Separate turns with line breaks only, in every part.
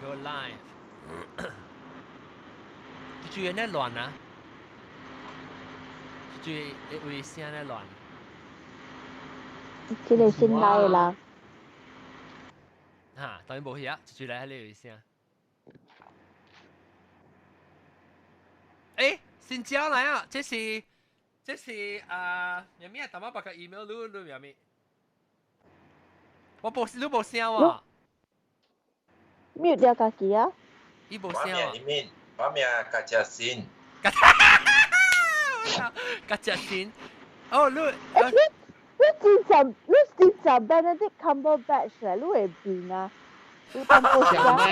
Go live。就住咧亂啊！就住會聲咧亂。
這個新來的啦。
嚇，當然無去啊！就住來喺呢個聲。誒，新椒來啊！這是啊，有咩？大媽把個 email 錄錄有咩？我無你無聲喎。
mute 掉家己啊！
伊無聲啊！
我名甲只新。
甲只新。哦，你。
你真正你真正 Benedict Cumberbatch 咧，你會變啊？你當無聲咩？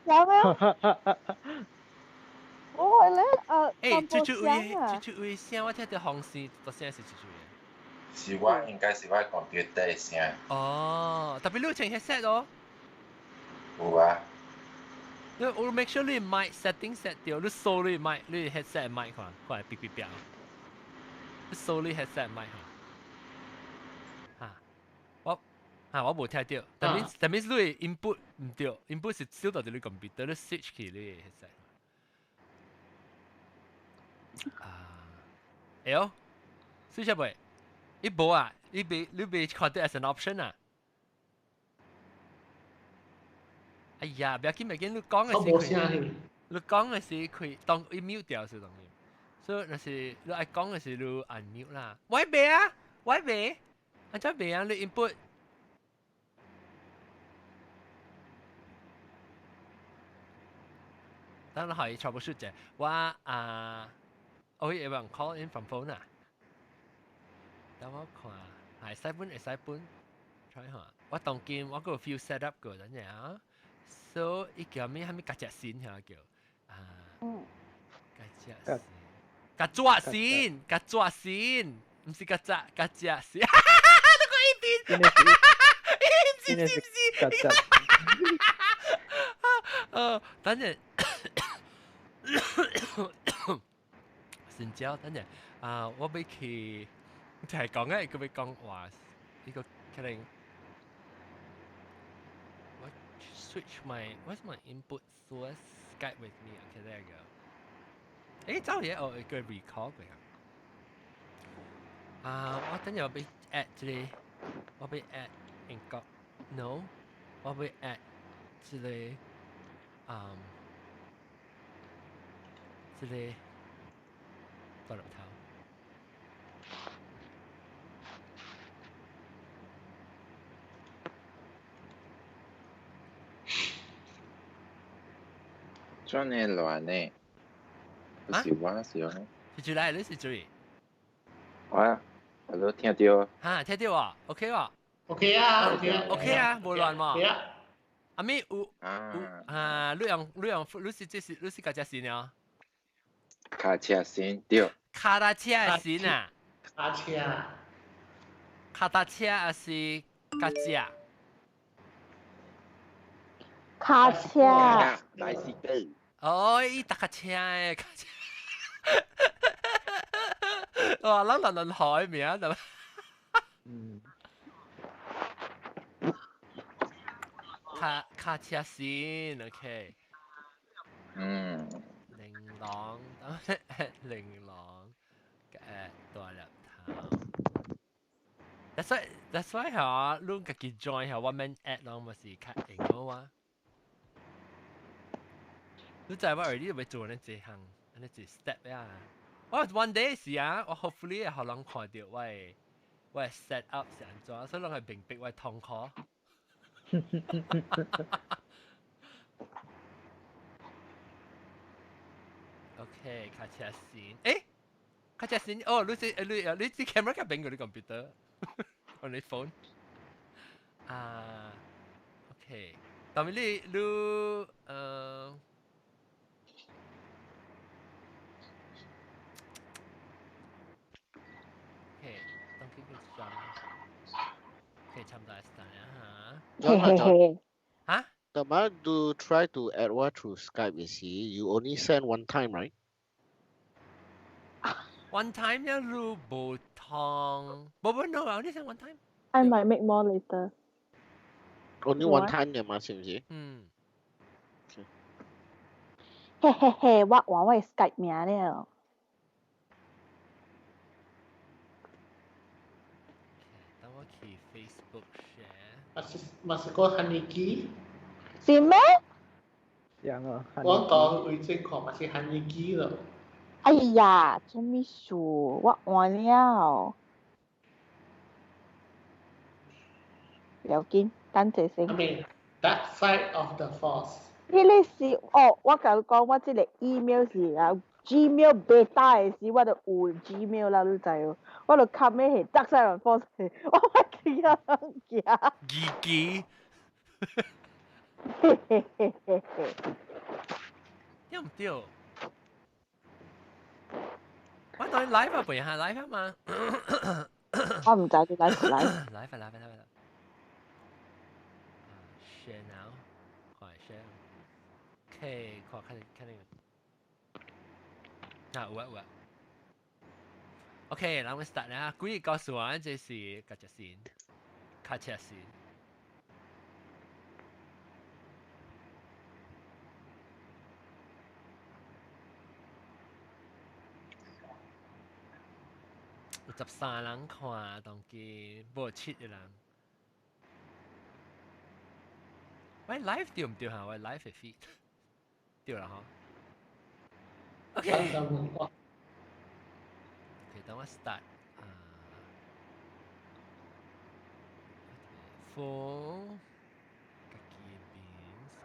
聲咩？我係咧啊！
誒，豬豬位，豬豬位聲，我聽到風聲，個聲是豬豬嘅。
是我應該是我 computer 的聲。
哦，特別你有穿 headset 哦。
有啊。
你我 make sure 你 mic setting set 掉，你收你 mic，你 headset mic 看，看嗶嗶嗶。你收你 headset mic 看。嚇，我嚇我無聽到，但係你 input 唔對，input 是收到你 computer，你 switch 去你 headset。啊，會哦，switch 未？伊無啊，你未看到 as an option 啊？哎呀，不要緊，不要緊，你講嘅時佢，你講嘅時佢當伊 mute 掉是當然，所以若是你愛講嘅時你 unmute 啦。我未啊，我未，按怎未啊？你 input。等我可以 troubleshoot 者，我啊，我有人 call in from phone 啊，等我看，係使本會使本，try 下。我當今我個 few set up 過，等陣啊。所以伊叫咩？啥物甲隻線嚇叫啊？甲隻線，甲紙線，甲紙線，毋是甲隻甲隻線。你個一邊，是是是，
甲隻。
等陣，成交，等陣啊！我欲去，就係講咧，佢欲講話，呢個可能。Switch my what's my input source Skype with me. Okay, there you go. 誒，走嘢哦，個 record 嘅。啊，我等陣我俾 add 這個，我俾 add 英國，no，我俾 add 這個，嗯，這個大粒頭。
做呢亂呢？不是我是我。
是住來，你是住？
我，我都聽到。
嚇，聽到啊？OK 喎。
OK 啊，OK 啊
，OK 啊，無亂嘛。
對啊。
阿咪有有啊？你用你是這是你是駕車線啊？
卡車線對。
卡踏車的線啊？
卡車。
卡踏車還是駕車？
卡車。
來是對。
哦，伊搭架車的，卡車。哇，咱來輪海名對吧？嗯。卡車線，OK。
嗯。
玲瓏，玲瓏，大粒頭。That's why 嚇，你家己 join 嚇，我免 add 攏嘛是較用好啊。你知我兒你欲做呢這項，呢這 step 啊。我 one day 是啊，我 hopefully 會予人看著我的 set up 是按怎，所以攏會明白我的痛苦。OK，卡車線，誒，卡車線，哦，你這你你這 camera 較變過你 computer，或你 phone。啊，OK，但係你。OK，當佢個裝，OK，差唔多係啦嚇。
嘿嘿嘿。
嚇？
The man do try to add one through Skype, you see, you only send one time, right?
One time 一路無通，無無 no, I only send one time.
I might make more later.
Only one time 嘅嘛，是唔是？
嗯。
Okay.
嘿嘿嘿，我換我的 Skype 名了。
等我去 Facebook share。
嘛是嘛是講漢尼基。
是咩？
樣啊！
我講為正確嘛是漢尼基咯。
哎呀，做咩事？我換了。不要緊，等陣先。
I mean, Dark Side of the Force。
彼個是哦，我共你講，我這個 email 是啊 Gmail beta 的時，我就有 Gmail 啦，你知無？我就撳咩係 Dark Side of the Force，我記得行。
記記。
嘿嘿嘿嘿嘿。
對唔對？我當 live 啊，不下 live 啊嘛。
我唔知你 live 唔 live。
live 啊 live 啊 live 啊。Share now，快 share。OK，看看看那個。啊，有啊有啊。OK，咱們 start 啦。幾個告訴我，這是卡車線，卡車線。有13人看，當今無7個人。喂，live 對唔對嚇？喂，live 嘅 feed 對啦嗬。OK。OK，等我 start。啊。Phone，家己邊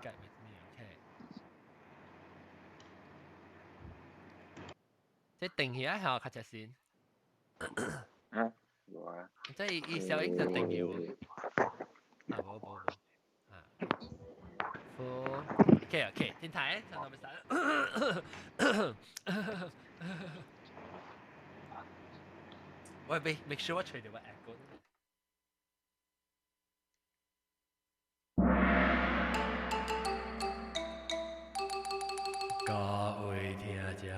Skype with me，OK。這定起來嚇，較只先。
啊，無啊。
即係伊小英就定要。啊，無無無。啊。Phone。OK OK，天台，聽到未？喂，make sure 我吹到個 echo。各位聽眾，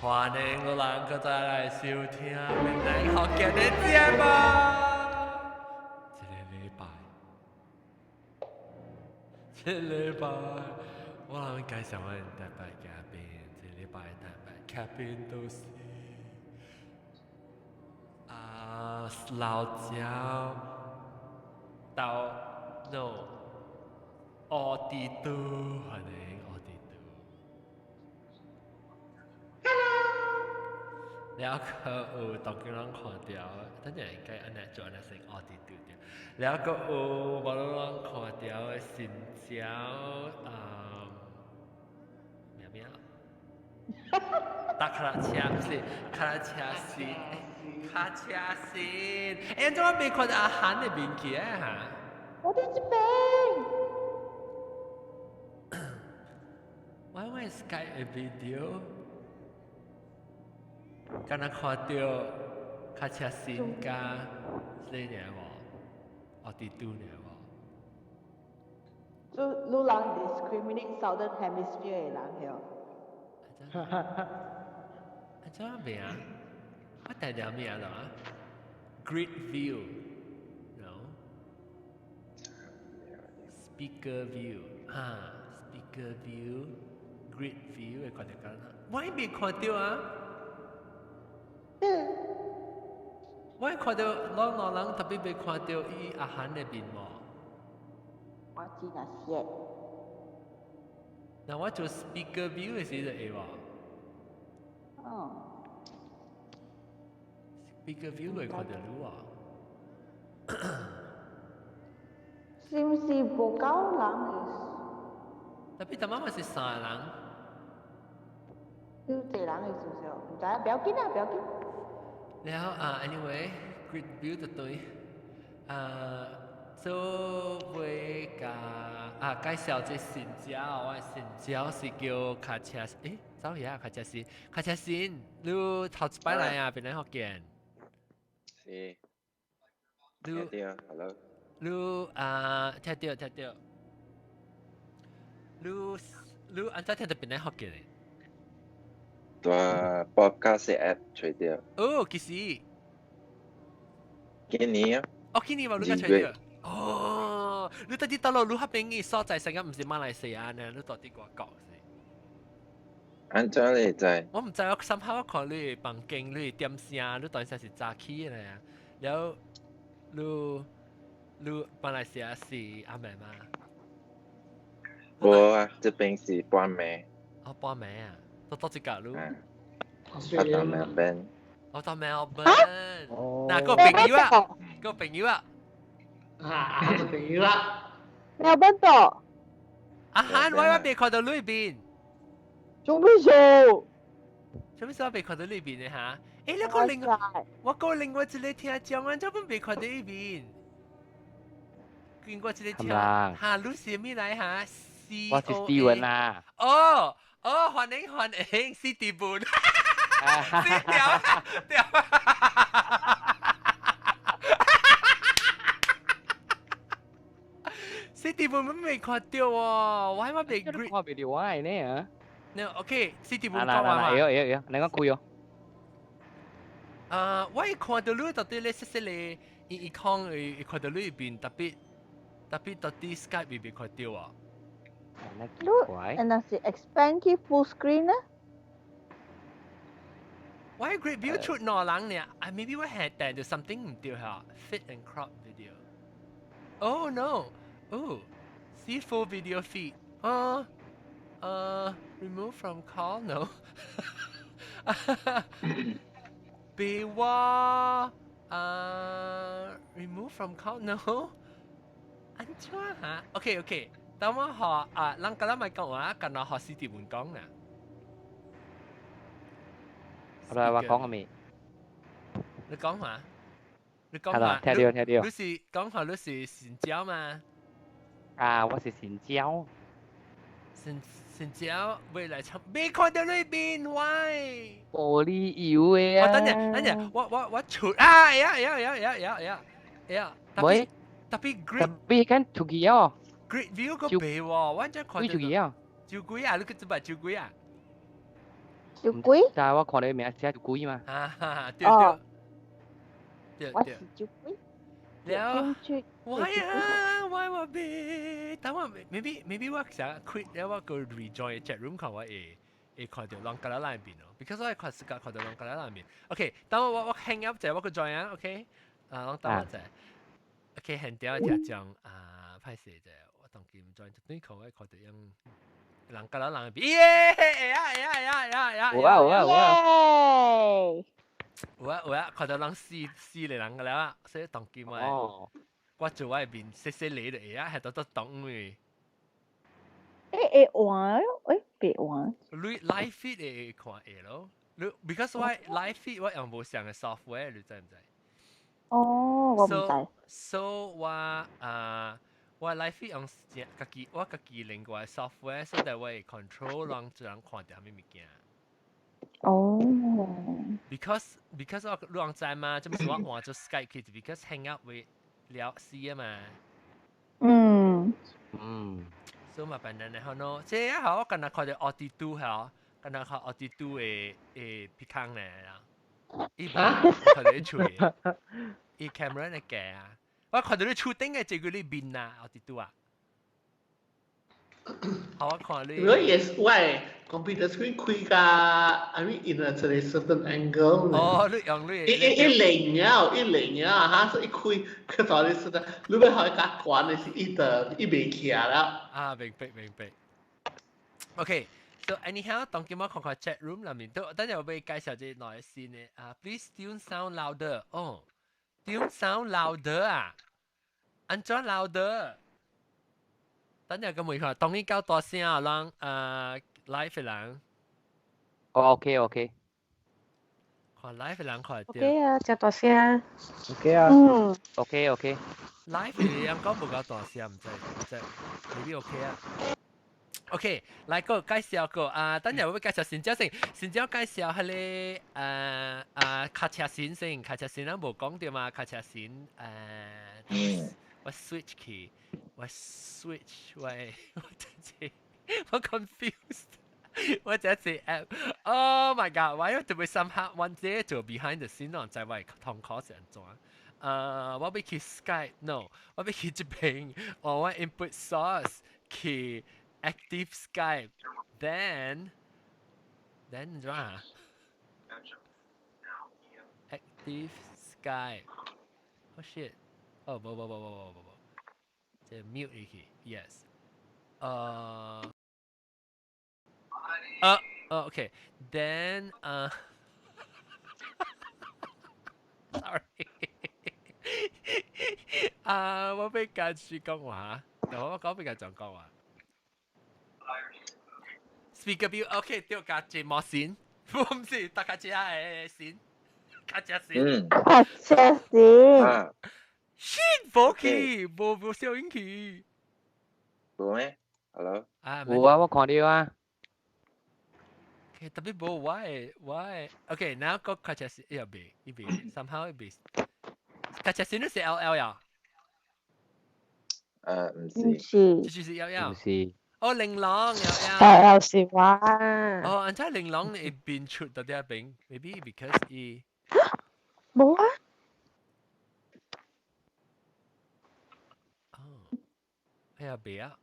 歡迎我人閣再來收聽閩南福建的節目。這個禮拜，這個禮拜我人介紹阮特別嘉賓，這禮拜特別嘉賓都是啊老椒到 no 奧迪都，歡迎奧迪都。了閣有當今人看著，等陣應該按呢做按呢先奧迪都對。了閣有無論人看著的新椒啊，咩咩？搭卡拉車毋是卡拉車線，卡車線。欸，怎麼未看到阿韓的面去啊？哈？
我佇這邊。
我我 Skype 的 video，敢若看著卡車線加這爾無，奧迪都爾無。
你你人 discriminate Southern Hemisphere 的人曉？
啊，怎名？我定條名了啊？Grid view，no。Speaker view，哈，speaker view，grid view 會看著敢若，我未看著啊。我看著攏兩人特別未看著伊阿韓的面無。
我真係謝。
那我做 speaker view 的時就會無。
哦。
Speaker view 會看著你啊。
是毋是無夠人的？
特別頭仔嘛是三個人。
有濟人的是毋是？毋知啊，不要緊啊，不要緊。
了啊，anyway，grid view 就對。啊，做尾共啊介紹這新椒，我的新椒是叫卡車，欸，走去啊，卡車線，卡車線，你頭一擺來啊，邊來福建？
是。
你
聽到，hello。
你啊，聽著聽著。你你按怎聽著邊來福建的？
佇 podcast app 揣著。
哦，幾時？
今年啊。
哦，今年嘛，你才揣著。哦，你佇佗落你較便宜所在，成個毋是馬來西亞呢，你佇佇外國是？
按怎你知？
我毋知，我深刻我看你房間，你點聲，你當時是早起的呢。了，你馬來西亞是暗暝嗎？
無啊，這邊是半暝。
哦，半暝啊，到佗一角你？
我到墨爾本。
我到墨爾本。嗱，個朋友啊，個朋友啊。
啊，個朋友啊。
墨爾本度。
阿漢，我未看到裏邊。
做咩做？
做咩事我未看到裏邊的嚇？誒，你個另外，我個另外一個聽講，我做乜未看到呢邊？見過一個聽，嚇，你是咩來嚇？C
我是 Steven 啦。
哦哦，歡迎歡迎，史蒂文。掉掉。史蒂文未看到喎，我還未
看袂到我的呢啊。
那 OK，史蒂文講話嘛？
會會會，你講句哦。
啊，我看到你到底咧，細細咧，伊伊講伊看到你邊特別特別到底 Skype 未看到啊？
你，那是 expand 去 full screen 呢？
我喺 Great View 出兩人呢，啊，maybe 我係訂到 something 唔對嚇，fit and crop video。Oh no! Oh, see full video feed. 啊，remove from call no. 別話啊，remove from call no。按怎嚇？OK OK，等我學啊，咱今日咪講話，今日學史蒂文講啊。
好啦，我講個未？
你講話？你講話？
聽到聽到。
你是講話你是神蕉嘛？
啊，我是神蕉。
神神蕉未來參，未看到裏邊喂。
無理由的啊！
等陣等陣，我出啊！呀呀呀呀呀呀呀！
喂，
特別
great，特別間出去哦。
Great view 個白喎，我真看到。
幾出去啊？
酒鬼啊！你去做乜酒鬼啊？
酒鬼？
但係我看你名寫酒鬼嘛。
啊哈！對對。對
我是酒鬼。
了，我呀，我我別，等我 maybe 我想 quit 了，我個 rejoin chat room 看我會看到人家那邊咯，because 我看時間看到人家那邊。OK，等我 hang up 者，我個 join 啊，OK，啊，我等我者，OK，現掉聽講啊，歹勢者，我當今 join 就對看我看到樣人家那邊，耶，會啊會啊會啊會啊會啊，
有啊有啊有
啊。
有啊有啊，看到人死死個人個了啊，所以當今我做我面細細個就會啊，係都當嘅。
欸會換欸別換。
你 live feed 會看會咯，你 because 我 live feed 我用無相嘅 software，你知毋知？
哦，我毋知。
So 我啊，我 live feed 用家己，我家己另外 software，所以我會 control 人一人看著啥物物件。
哦。
Because 我你人知嘛，這毋是我換做 Skype 去，because hang out 會了死啊嘛。
嗯。
嗯。
所以嘛，笨人咧，好喏，這一下我近日看到奧迪都嚇，近日看奧迪都的的皮康咧，伊看到你喙，伊 camera 咧鏡啊，我看到你厝頂嘅這個你面啊，奧迪都啊。好，我看你。
如果也是我 computer screen 開甲，I mean in a certain angle。
哦，你用你。
一零啊，一零啊，哈，是一開，佢就你是的，你要開較懸的是一的，伊袂起來了。
啊，明白明白。OK，so anyhow，當今我看看 chat room 裏面都，等陣我俾介紹這內線的啊，please tune sound louder。哦，tune sound louder 啊，按怎 louder？等陣個問看，當然夠大聲啊，人啊 live 的人。
哦，OK OK。
看 live 的人看
OK 啊，真大聲。
OK 啊。
嗯。
OK OK。
live 的人講無夠大聲，毋知毋知，maybe OK 啊。OK，來個介紹個啊，等陣我要介紹新招先，新招介紹彼个卡車先先，卡車先咱無講著嘛，卡車先我 switch 去，我 switch 我我真是我 confused，我這次 app，Oh my god，我要特別深刻，我這做 behind the scene 喏，知我通考是按怎？我欲去 Skype，no，我欲去這邊，我 input source 去 active Skype，then Then 怎啊？Active Skype。Oh shit！哦，無無無無無無無，這 mute 入去，yes。OK。Then sorry。啊，我欲共誰講話，我講欲共誰講話。Speaker view OK，對，加節目先，唔是，大家知嘅先，加只先。
加隻先。
啊。
Shit，無去，無無消音去。
無咩？Hello。
啊，
有啊，我看到啊。
OK，特別無我的我的，OK，now 個卡車是伊未，伊未，somehow 伊未。卡車先你是 LL 呀？
唔是。
唔是。
這就是 LL。
唔是。
哦，玲瓏 LL。
LL 是我。
哦，按怎玲瓏會變出到啲邊？Maybe because 伊。
無啊。
哦，哎呀，袂啊。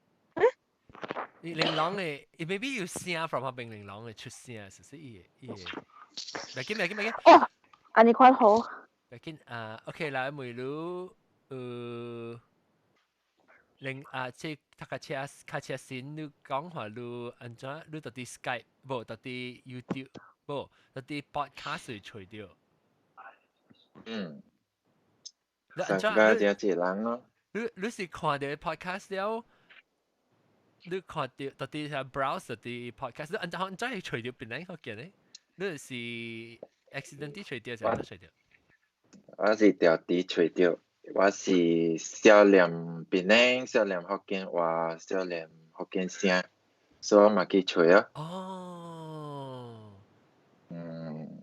伊玲瓏的，伊 maybe 有聲 from 嗰邊玲瓏的出聲，是是伊的伊的。袂緊袂緊袂緊。
哦，按呢款好。
袂緊啊，OK 來，問你，另啊，這讀較車較車先，你講話你按怎？你到底 Skype 無？到底 YouTube 無？到底 podcast 會揣著？
嗯。
你按怎？
上個就一人咯。
你是看著 podcast 了？你看著到底係 browse 啲 podcast？你按怎按怎會揣著邊個福建呢？你是 accidentally 揣著，還是揣著？
我是著佇揣著。我是少年檳城，少年福建話，少年福建聲，所以我嘛去揣啊。
哦。
嗯。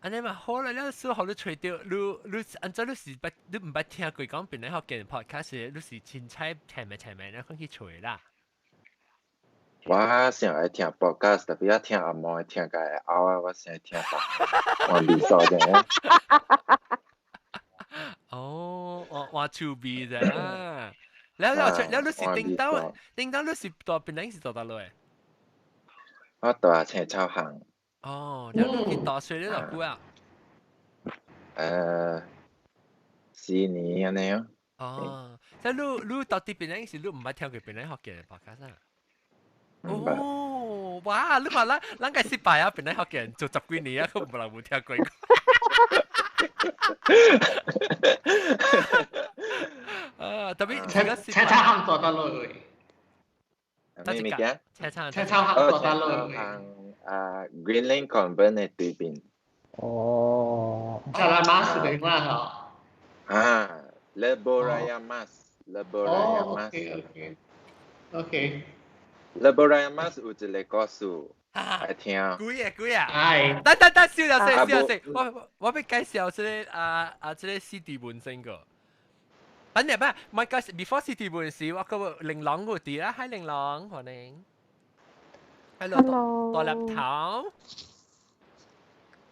按呢嘛好啦，了所予你揣著，你按怎你是捌你毋捌聽過講檳城福建 podcast，你是凊彩聽未聽未，然後去揣啦。
我上愛聽 podcast，特別我聽阿毛聽甲會嘔啊，我上愛聽別我離數者。
哦，換換趣味者啊！了了了，你是頂到頂到你是蹛檳城是蹛佗落？
我蹛青草巷。
哦，了你去大學了偌久啊？4
年按呢哦。
哦，即你到佇檳城時，你毋捌聽過檳城福建的 podcast 啊？哦，哇！你看咱咱個失敗啊，檳城福建做十幾年啊，閣無人無聽過。啊，特別
青青草巷蹛佗落位？
咩物件？
青草
青草巷蹛佗落位？
啊，Greenland Convent 的對面。
哦。
Jalan Mas 對嘛吼？
啊，Lebuh Raya Mas，Lebuh Raya Mas。
OK OK。
Lebuh Raya Mas 有一個故事，愛聽。
幾啊幾啊？
係。
等等等，笑了先，笑了先。我欲介紹這個啊啊，這個史蒂文先個。等陣咩？唔係介紹，before 史蒂文時，我個玲瓏個啲啦，hi 玲瓏，歡迎。Hello。大粒頭。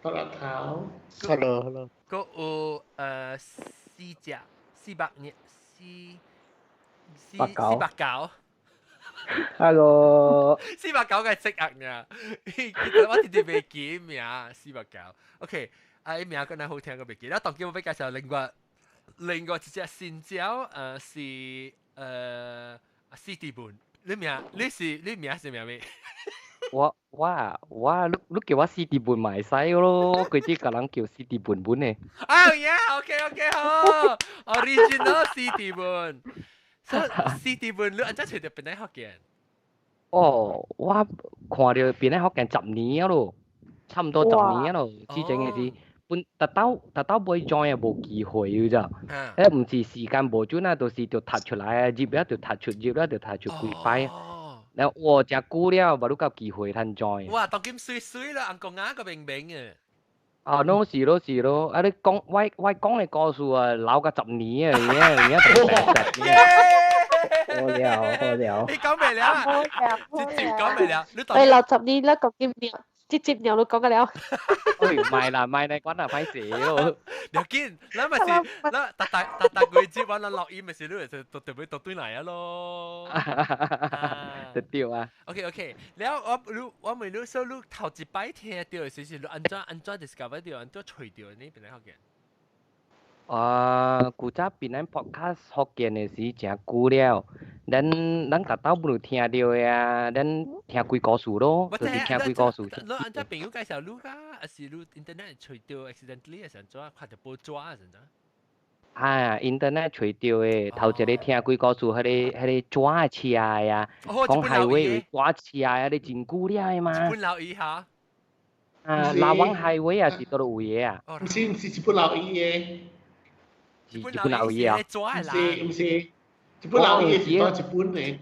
大粒頭。
Hello，Hello。
個有四隻四百年四四四百九。
Hello。
490個積壓呢？我直直袂記名，四百九。OK，啊，伊名閣較好聽，我袂記。咱當今我欲介紹另外另外一隻新招，是史蒂文。你名你是你名是名咩？
我我我你你叫我史蒂文嘛會使咯，我規日共人叫史蒂文文的。
啊呀，OK OK 好，original 史蒂文。所以史蒂文你按怎揣著檳城福建？
哦，我看著檳城福建十年咯，差毋多十年咯，之前的是本特到特到尾 join 也無機會有咋，誒毋是時間無準啊，就是著讀出來啊，入了就讀出，入了就讀出幾擺。然後哇，誠久了，無愈夠機會通 join。
哇，當今媠媠啦，紅公仔閣明明啊。
啊，攏是咯是咯，啊你講我我講的故事啊，留甲十年啊，而家而家十年。
好了好了。
你講未了啊？直接講未了。
你六十年啦，講今年。直接尿都講個了。
哎，唔係啦，唔係你關啊，歹勢咯。
了緊，咱咪是，咱逐逐逐逐幾節我咱錄音咪是你就就特別讀對來啊咯。
對對啊。
OK，了我你我問你說你頭一擺聽到的時是你按怎按怎 discover 到按怎揣到呢？邊個福建？
啊，古早檳榔 podcast 福建的時誠久了，咱咱逐兜不如聽到的啊，咱聽鬼故事咯，就是聽鬼故事。
你按怎朋友介紹你㗎，還是你 internet 揣到 accidentally 還是按怎看到報紙還是按怎？
啊，internet 揣到的，頭一個聽鬼故事，彼個紙的車的啊，講 highway 有紙車的，彼個真久了的嘛。
日本老伊哈？
啊，拉灣 highway 也是佗落位的啊？
毋是毋是日本老伊的。
是日本老伊啊？
毋是毋是，日本老伊是佗日本的。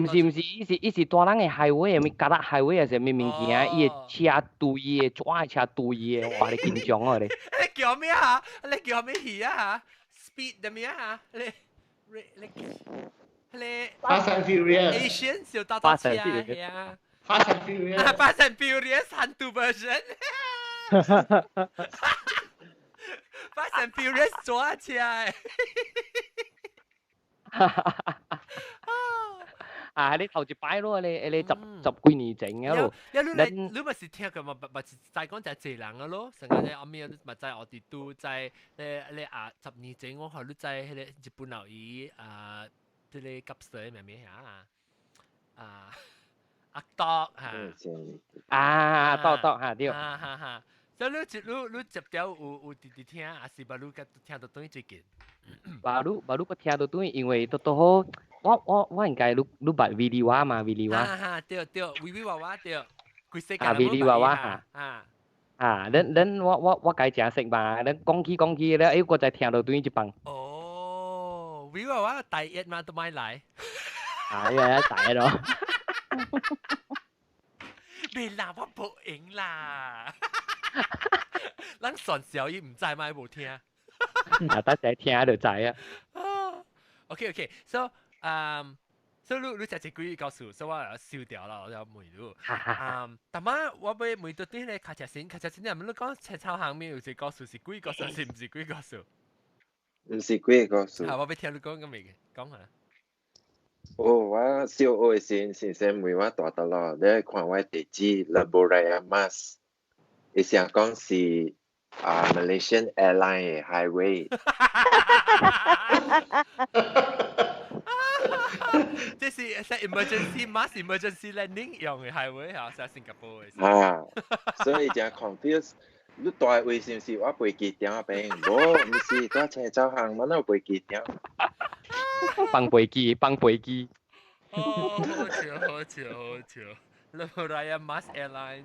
毋是毋是，伊是大人的 highway，啥物加拉 highway 還是啥物物件，伊的車堆的，紙的車堆的，哇！你緊張哦你。
你叫咩啊？你叫咩戲啊？Speed 的咩啊？你你你你。
Fast and Furious。
Asian 小大大車啊
！Fast and Furious。
Fast and Furious hantu version。Fast and Furious 抓車。
啊！你頭一擺咯，你你十十幾年前啊咯。
你你你咪是聽過嘛？咪是再講就係濟人啊咯。成個你後面咪在我哋都在你你啊十年前我看你在彼個日本老姨啊，這個急水咩咩啊啊阿多嚇。
啊，多多嚇對。
哈哈哈！所以你接你你接掉有有直直聽，還是把你個聽到轉最近？
把你把你個聽到轉，因為都都好。我我我應該你你捌維利瓦嘛？維利瓦。
哈哈，對對，維維娃娃對，規世界。
啊，維利娃娃哈。
啊。
啊，恁恁我我我家誠識嘛，恁講起講起了，哎，我才聽到轉一放。
哦，維娃娃第一嘛都買來。
係啊，第一咯。
別啦，我報應啦。咱算小伊毋知嘛，無聽。
啊，等陣聽就知啊。
OK，so 所以你你食一幾個故事，所以我收掉啦，我就問你。但係我要問到啲咧，卡車先，卡車先，你咪你講青草行面有一個故事是鬼故事，是毋是鬼故事？
毋是鬼故事。
啊，我欲聽你講個未？講下。
哦，我小學時先生問我蹛佗落，你看我地址 Lebuh Raya Mas，伊想講是啊 Malaysian Airline 的 highway。
這是是 emergency mass emergency landing 用的 highway 嚇，喺新加坡的。
啊，所以誠 confuse。你蹛位是毋是我飛機場仔邊？無，毋是，蹛青草巷，我哪有飛機場？
放飛機，放飛機。
哦，好笑，好笑，好笑。Lebuh Raya Mas Airline。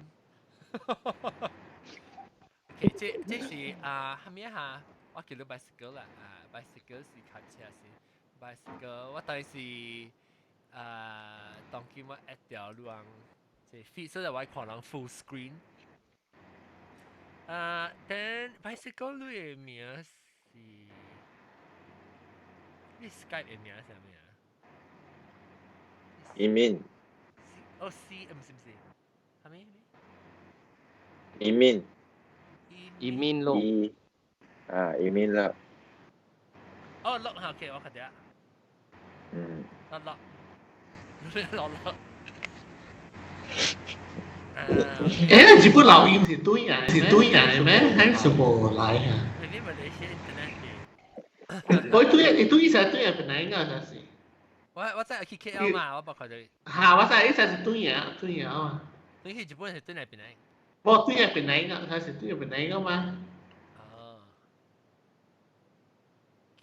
OK，這這是啊，啥物啊？我叫你 bicycle 啦，啊，bicycle 是卡車先。bicycle 我當時啊，當今我 add 掉你講，這 feed 所以我看人 full screen。啊，then bicycle 你的名是，你 Skype 的名是啥物啊？
移民。
哦，C 毋是毋是，啥物？
移民。
移民咯。
啊，移民了。
哦，落，OK，我看到。
嗯。
落落，落落。
誒，日本老鷹是對啊，是對啊咩？還是無來啊？
你咪你先 internet
我對啊，你對是對啊，本來應該就是。
我我真係去 KL 嘛，我冇看到。
嚇！我知伊是對啊，對啊嘛。
你去日本是對來邊來？
無對啊，本來應該，佢是對本來應該嘛。
哦。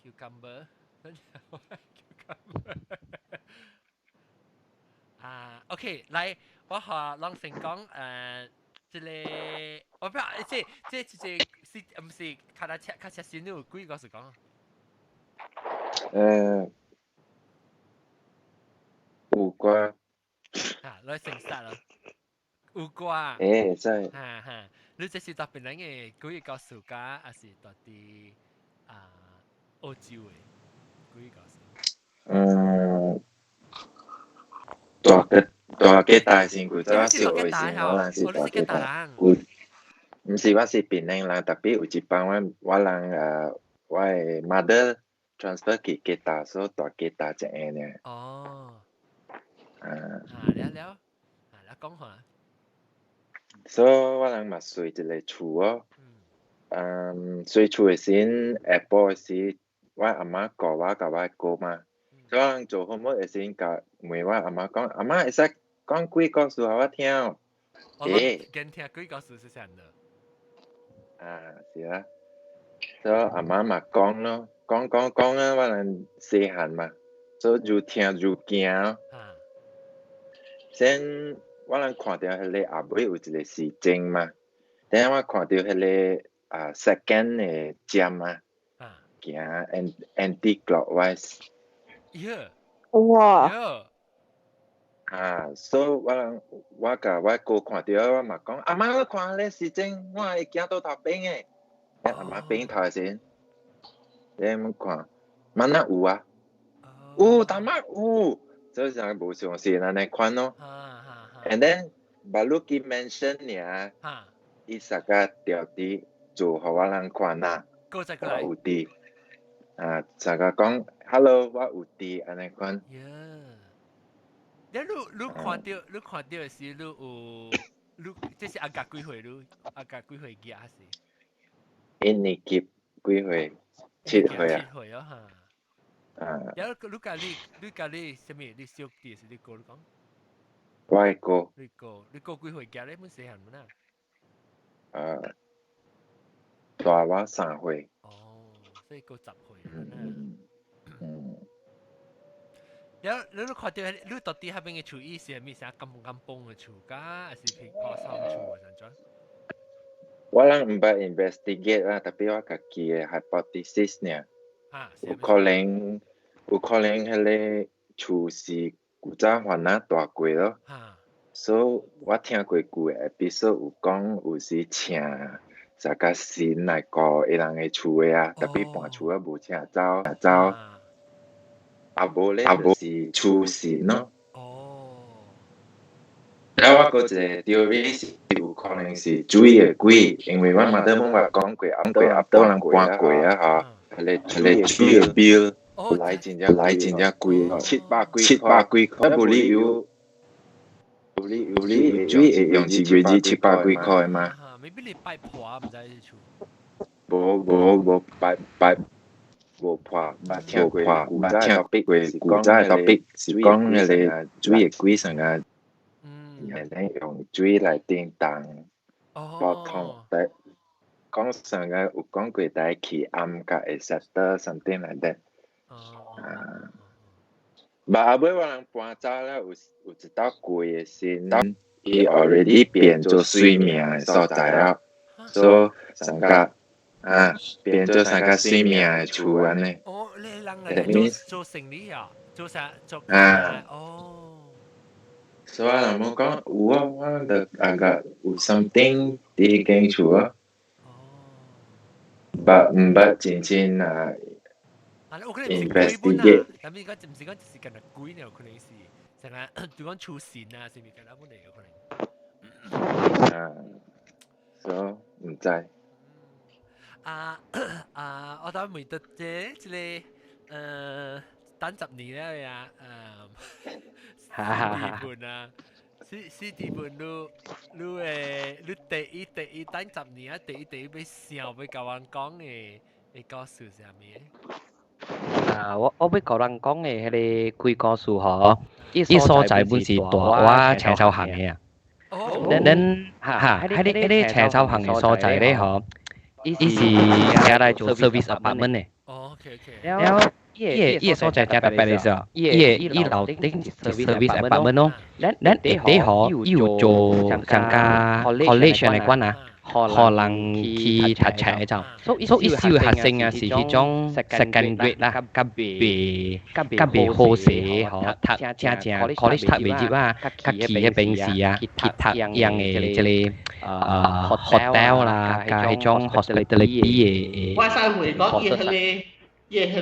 Cucumber，cucumber。啊，OK，來。我和人先講，這個我不要，這這這這是毋是卡達車卡車先有幾個是講？
有歌。
啊，來先殺咯，有歌。
欸，真。
哈哈，你這是蹛檳榔的幾個故事家，還是蹛佇啊澳洲的幾個故事？
嗯，蹛個蹛吉打先，古早小學時，我人是蹛吉打。有，毋是我是檳城人，特別有一擺我人我的 mother transfer 去吉打，所以蹛吉打一下爾。
哦。
啊。
啊了了，啊來講下。
所以我人嘛睡一个厝哦。嗯，睡厝的時，下晡的時，我阿媽顧我佮我哥嘛。所以我人做 homework 的時，共問我阿媽講，阿媽會使講鬼故事予我聽。
我驚聽鬼故事是啥的？
啊，是啊。所以阿媽嘛講咯，講講講啊，我人細漢嘛，所以愈聽愈驚。先我人看著彼个後尾有一個時鐘嘛，等下我看著彼个啊 second 的針啊，行 anti clockwise。
哇！
啊，所以我人我共我哥看著，我嘛講阿媽，你看咧時鐘，我會行倒頭邊的。阿媽變頭先，你們看，嘛哪有啊？有，大媽有，所以就無相信按呢款咯。And then，baru 去 mention 爾，伊實個調佇做予我人看啦，我有佇，啊，實個講，hello，我有佇按呢款。
你你看著的時，你有你這是阿甲幾歲？你阿甲幾歲囝是？
一年級幾歲？7歲啊。
7歲啊哈。
啊。
了，你共你啥物？你小弟是你哥你講？
我的哥。
你哥幾歲囝咧？本細漢本啊？
大我3歲。
哦，所以閣10歲。
嗯嗯。
了，你看著，你到底彼邊的厝伊是啥物？啥甘甘崩的厝，甲還是平破三厝啊？怎怎？
我人毋捌 investigate 啦，特別我家己的 hypothesis 爾。有可能，有可能彼个厝是古早番仔蹛過咯。所以我聽過舊的 episode 有講，有時請啥個神來顧彼人的厝的啊，特別搬厝啊無請走走。啊無咧，就是厝神咯。了我閣一個 theory 是有可能是水的鬼，因為我嘛都問我講過，阿過阿多人搬過啊吼，彼個水的 bill 來真正來真正貴，700幾塊，無理由，無理由你水會用一個月700幾塊的嗎？
maybe 你拜破毋知是厝。
無無無拜拜。無破，捌聽過，捌聽過古早的 topic 是講彼個水的鬼啥個，會用水來叮當，煲湯，但講啥個有講過帶去暗甲 etc something like that。啊，但後尾我人搬走了，有一道過的時，伊 already 變做水名的所在了，所以上個。啊，變做啥個水名的厝按呢。
哦，你人來做做生意啊？做啥做？
啊。
哦。
所以我人講有啊，我就感覺有 something 佇彼間厝啊。
哦。
捌毋捌真正啊
？investigate。但係講毋是講就是干焦鬼呢？有可能是，成日就講出神啊，是毋是干焦本來有可能。
啊，所以毋知。
啊啊！我等問到這個等10年了呀，四弟本啊，四四弟本你你會你第一等十年啊，第一第一欲想欲共阮講的故事是啥物？
啊，我欲共人講的彼個鬼故事吼，伊所在本是蹛我青草巷的啊。咱哈，彼個青草巷的所在咧吼。伊是拿來做 service apartment 的。
哦，OK OK。
了，伊个所在真特別的是，伊個伊樓頂是 service apartment 咯。咱下底吼，伊有做像個 college 的款啊，予人去讀冊的就，所以伊小學生啊是彼種 second grade 啦，較袂較袂好勢吼，讀正正 college 讀袂入啊，較去彼邊時啊，去讀樣的這個hotel 啦，佮彼種 hospitality 的。
我想問講，伊彼個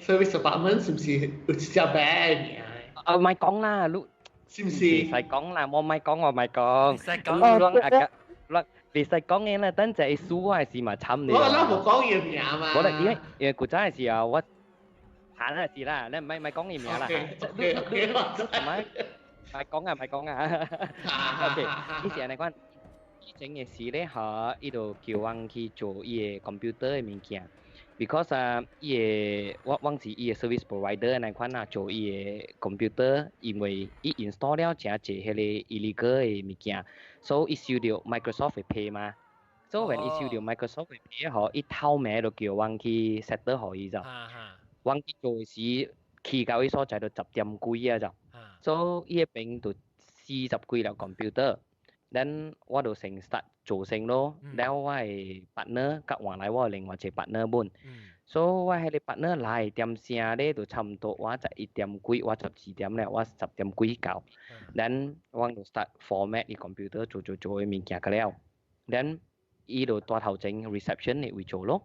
service apartment 是毋是有一隻馬名？
啊，莫講啦，你
是唔是？
袂使講啦，我咪講，我咪講。
使講。
你攏啊，攏袂使講嘅啦，等陣輸我係是嘛慘你。
我咱無講伊名嘛。
我咧，因為古早嘅時候我行嗰時啦，你唔係唔係講伊名啦。
OK OK，
唔係唔係講啊，唔係講啊。OK，以前嚟講，以前嘅時咧，嚇，伊就叫阮去做伊個 computer 嘅物件。because 啊，伊個我我是伊個 service provider 那款啊，做伊個 computer，因為伊 install 了誠濟彼個 illegal 嘅物件，所以伊收著 Microsoft 嘅 pay 嘛。所以 when 伊收著 Microsoft 嘅 pay 吼，伊透明就叫阮去 settle 予伊就。阮去做嘅時，去到伊所在就10點幾啊就。所以伊彼邊就40幾粒 computer。then 我就先 start 做先咯，然後我的 partner 佮換來我另外一個 partner 本，所以我彼個 partner 來點聲咧就差唔多我11點幾，我12點了，我10點幾到，then 我就 start format 伊 computer 做做做的物件個了，then 伊就蹛頭前 reception 的位做咯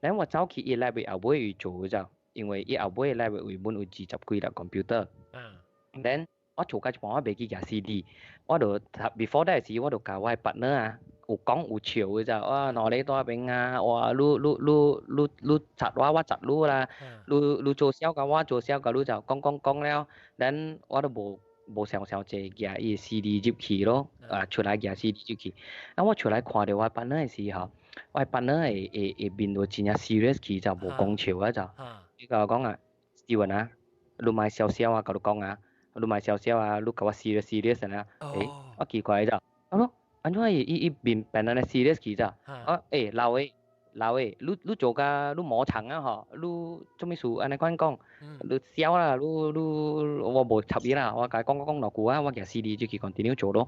，then 我走去伊內面後尾位做就，因為伊後尾內面位本有20幾粒 computer，then 我做到一半我袂記夾 CD，我就 before that 時我就共我的 partner 啊，有講有笑的就，哇，兩個蹛邊啊，哇，你你你你你窒我，我窒你啦，你你做痟共我做痟共你就講講講了，then 我都無無想想濟夾伊的 CD 入去咯，啊出來夾 CD 入去，啊我出來看著我 partner 的時候，我 partner 會會會面就真正 serious 去就無講笑啊就，伊共我講啊，Steven 啊，你莫笑笑啊，共你講啊。你莫笑笑啊！你共我 serious serious 啊！欸，我奇怪就，我講按怎伊伊伊面變按呢 serious 去就？我欸老的老的，你你做甲你無長啊吼，你做物事按呢款講，你痟啦，你你我無插伊啦，我共伊講講講兩句啊，我夾 CD 就去 continue 做咯。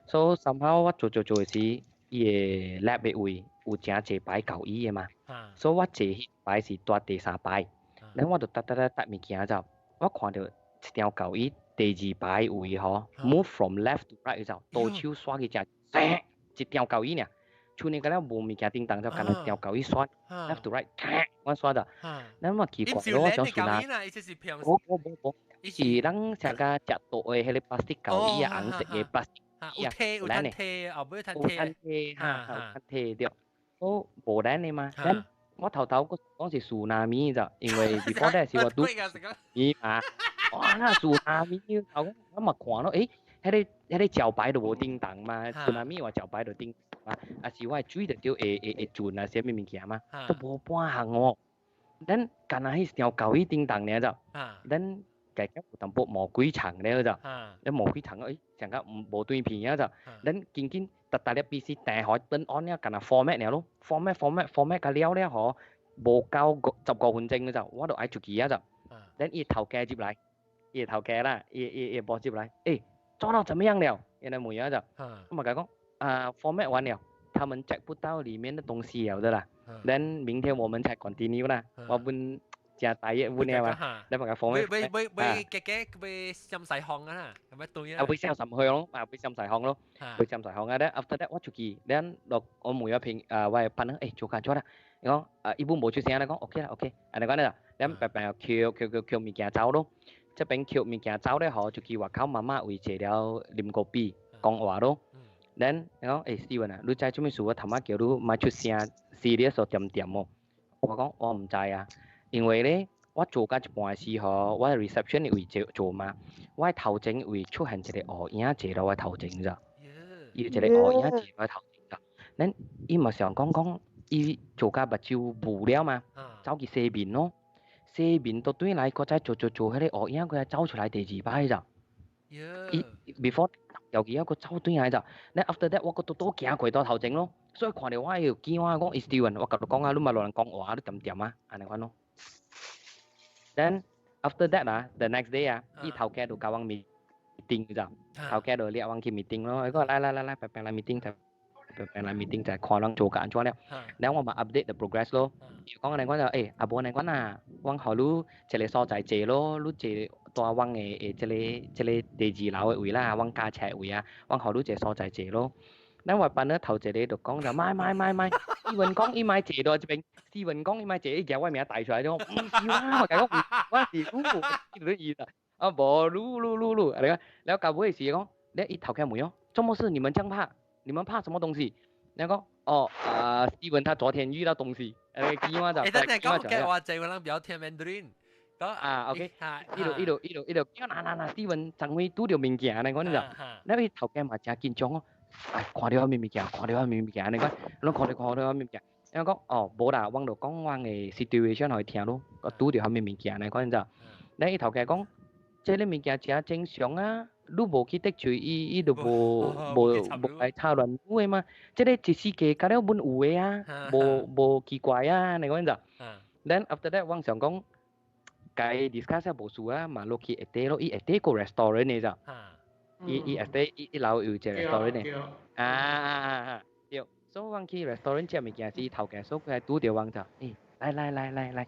所以 somehow 我做做做的時，伊的 lab 的位有誠濟排交椅的嘛，所以我坐彼排是蹛第三排，然後我就搭搭搭搭物件就，我看著一張交椅第二排位吼，move from left to right 就倒手刷去食，一張交椅爾，剩呢個了無物件叮當就干焦一張交椅刷 left to right，我刷就，咱我奇怪，我想算啊，無無無無，伊是咱成個食大的彼個 plastic 交椅啊，紅色的 plastic
有鐵有趁鐵，後尾趁
鐵，有趁鐵哈，有趁鐵對，我無咱的嘛，咱我頭頭閣講是 tsunami 咋，因為 before that 是我拄伊嘛，哇那 tsunami 頭我嘛看咯，欸，彼個彼個招牌都無叮當嘛，tsunami 話招牌都叮嘛，啊是我的水就著會會會轉啊，啥物物件嘛，都無半項哦。咱干焦彼條交椅叮當爾就，咱家己有淡薄毛幾層了就，你毛幾層欸，成個無斷片啊就，咱緊緊逐逐粒 PC 訂好轉 on 了，干焦 format 爾咯，format format format 甲了了吼，無夠15分鐘就，我就愛出去啊就，咱伊頭家入來，伊頭家啦，伊伊伊 boss 入來，欸，做到怎麼樣了？伊來問我就，我嘛共伊講，啊 format 完了，他們 check 不到裡面的東西了的啦，then 明天我們才 continue 啦，我本誠大熱本了嘛，你嘛共 format，
會會會加加會閃晒項啊，係咪對啊？
啊會閃晒項咯，啊會閃晒項咯，會閃晒項啊！咧 after that 我出去，then 落我問我朋啊我的 partner，欸做甲怎啦？伊講啊伊本無出聲咧，講 OK 啦 OK，按呢講咧，咱白白抾抾抾抾物件走咯，這邊抾物件走咧吼，就去外口媽媽位坐了啉咖啡講話咯。then 伊講欸 Steven 啊，你知做物事我頭仔叫你莫出聲，serious 恬恬哦。我講我毋知啊，因為咧我做到一半時吼，我 reception 的位做做嘛，我頭前位出現一個烏影坐落我頭前咋，伊一個烏影坐我頭前咋。咱伊嘛想講講，伊做甲目睭霧了嘛，走去洗面咯，洗面倒轉來，閣再做做做，彼個烏影閣再走出來第二擺咋。伊 before 尤其抑閣走轉來咋，then after that 我閣拄拄行過到頭前咯，所以看著我伊就見我講伊 Steven，我共你講啊，你莫亂講話，你恬恬啊，按呢款咯。Then after that 啊，the next day 啊，伊頭家就共阮 meeting 咋，頭家就掠阮去 meeting 咯，伊講來來來來，白白來 meeting 就白白來 meeting 就看阮做甲按怎了。然後我嘛 update the progress 咯，伊講按呢款就，欸，啊無按呢款啊，阮予你一個所在坐咯，你坐蹛阮的的這個這個第二樓的位啦，阮駕車的位啊，阮予你一個所在坐咯。咱我班咧頭一個就講就莫莫莫莫，伊文講伊莫坐到這邊，斯文講伊莫坐，伊舉我名帶出來就講，毋是我，我共講，我是你，伊就啊，無，嚕嚕嚕嚕，你講，了到尾時講，你伊頭家問哦，做麼事你們這樣怕？你們怕什麼東西？你講，哦，啊，Steven 他昨天遇到東西，記我就，
欸，等陣講嘅話就我人不聽 Mandarin。
啊，OK，一路一路一路一路，嗱嗱嗱，Steven 昨昏拄著物件，你講你就，你伊頭家嘛誠緊張哦，哎，看著啥物物件，看著啥物物件，你講，攏看著看著啥物物件。伊講哦，無啦，我就講我的 situation 予伊聽咯，我拄著啥物物件，你講你就，你伊頭家講，這个物件誠正常啊，你無去得罪伊，伊就無無無來插亂你的嘛。這个一世界甲了阮有的啊，無無奇怪啊，你講你就。Then after that 我想講，共伊 discuss 無事啊，嘛落去下底咯，伊下底個 restaurant 的咋，伊伊下底伊一樓有一個 restaurant 的，啊啊啊啊，對，所以我去 restaurant 食物件時，頭家所佢拄著我就，欸，來來來來來，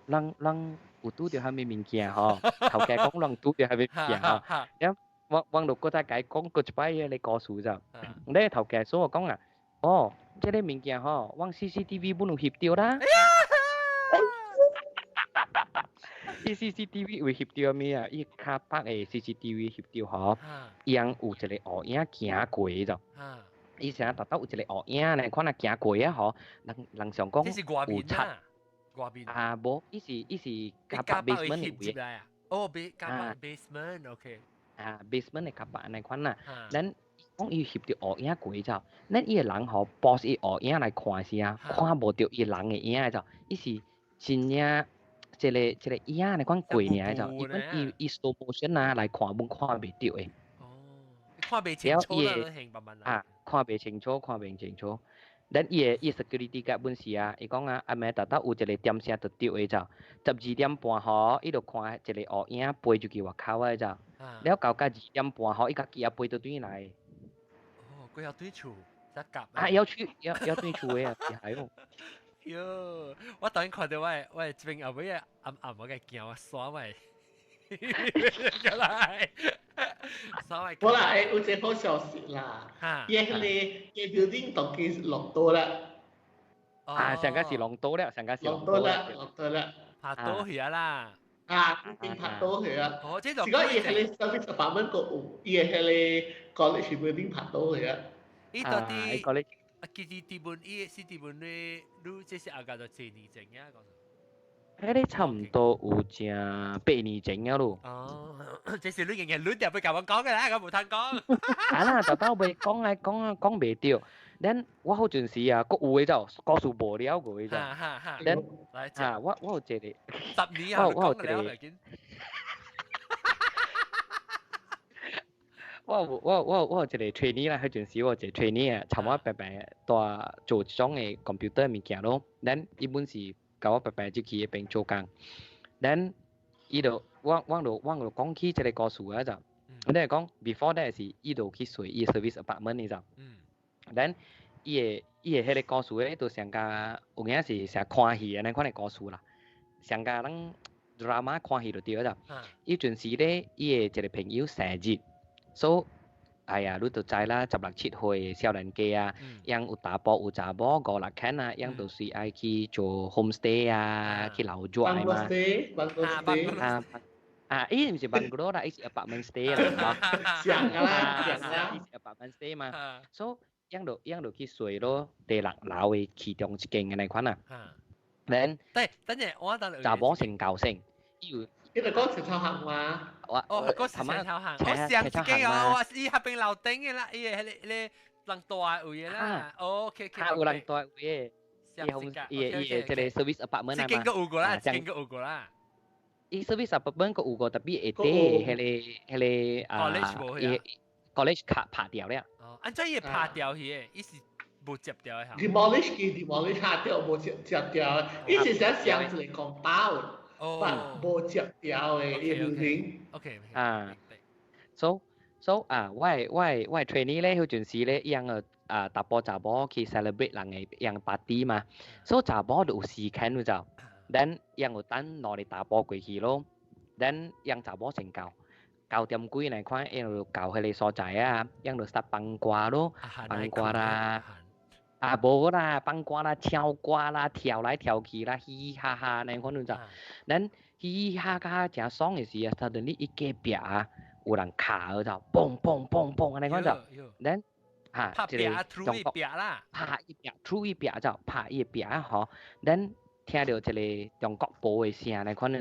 咱咱有拄著啥物物件吼，頭家講咱拄著啥物物件吼，了我我就閣再共伊講閣一擺彼个故事咋，你頭家所講啊，哦，這个物件吼，阮 CCTV 本有翕著啦。伊 CCTV 會翕著咩啊？伊卡北的 CCTV 翕著吼，伊人有一個烏影行過就，伊成日特登有一個烏影咧，看若行過啊吼，人人想講有賊，
外面
啊無，伊是伊是 car park basement 的
位。哦，car park basement，OK。
啊，basement 的 car park 按呢款啦，咱講伊翕著烏影過就，咱伊个人吼 pause 伊烏影來看時啊，看無著伊人的影就，伊是真正。這个這个影按呢款過爾就，伊本伊伊 slow motion 啊來看，阮看袂著的。
哦，看袂清楚啦，
啊，看袂清楚，看袂清楚。咱伊的伊 security guard 本是啊，伊講啊，暗暝特特有一個點聲就著的就，12點半吼，伊就看一個烏影飛出去外口的就，了到到2點半吼，伊家己也飛倒轉來。
哦，佢要對厝，才夾。
啊，要去要要轉厝的啊，係哦。
喲，我當然看到我我這邊後尾暗暗我嘅驚我刷我，過來，刷我。
無啦，欸，有一個好消息啦，伊彼個 building 當今落刀啦。
啊，上個是落刀了，上個是
落刀啦，落刀啦，
拍刀去啊啦。
啊，已經拍刀去啊。
哦，這
就是講伊彼個 service apartment 個有，伊彼個 college building 拍刀去啊。
伊到底？啊，其實地本伊是地本的，你這是阿個就幾年前啊？
彼个差毋多有成8年前啊咯。
哦，這是你日日亂掉欲共我講的啦，我無通講。
啊啦，就到尾講來講啊講袂著，咱我好陣時啊，閣有的就故事無了過的就。咱啊，我我有一個。
10年啊，
我有一個。我有我我我有一個 trainee 啦，彼陣時我有一個 trainee 啊，參我白白蹛做這種的 computer 物件咯。咱伊本是共我白白入去彼邊做工，咱伊就我我就我就講起這个故事啊就，我咧講 before that 是伊就去睡伊 service apartment 的就，咱伊的伊的彼个故事咧，就上共有影是成看戲按呢款的故事啦，上共咱 drama 看戲就對啦。伊陣時咧，伊的一個朋友生日。所以，哎呀，你就知啦，十六七歲少年家啊，𪜶有查埔有查某五六牽啊，𪜶就是愛去做 homestay 啊，去留住嘛。
啊
啊，伊毋是 bungalow 啦，伊是 apartment stay 啦，
像啦，像啦，
伊是 apartment stay 嘛。所以，𪜶就𪜶就去睡咯，第六樓的其中一間按呢款啊。then
對，等陣我等
查某先舊先，伊有。
你就講前頭行嘛？
哦，講前頭行，我上一間哦，我伊彼邊樓頂的啦，伊个彼个彼個人大位的啦。哦，OK OK。
有人大位的，伊伊伊個這個 service apartment 啊嘛。
這間閣有過啦，這間閣有過啦。
伊 service apartment 閣有過，特別下底彼个彼個啊，伊 college 卡拍掉了。
哦，按怎伊會拍掉去的？伊是無接掉的哈。
demolish 佢 demolish 下掉無接接掉，伊是想上一個 compound。
哦，
無接掉的
伊 OK
啊，so so 啊，我我我 trainee 咧，彼陣時咧，伊樣個啊，查埔查某去 celebrate 人的樣 party 嘛，所以查某就有時間就，then 𪜶有等兩个查埔過去咯，then 𪜶查某先到，9點幾來看，𪜶就到彼个所在啊，𪜶就 start 放歌咯，放歌啦。啊，無啦，放歌啦，唱歌啦，跳來跳去啦，嘻嘻哈哈，按呢款就，咱嘻嘻哈哈誠爽的時啊，suddenly 伊隔壁啊有人敲就嘣嘣嘣嘣按呢款就，then 嚇一個中國拍伊壁，出伊壁就拍伊壁吼，then 聽著一个中國婆的聲按呢款就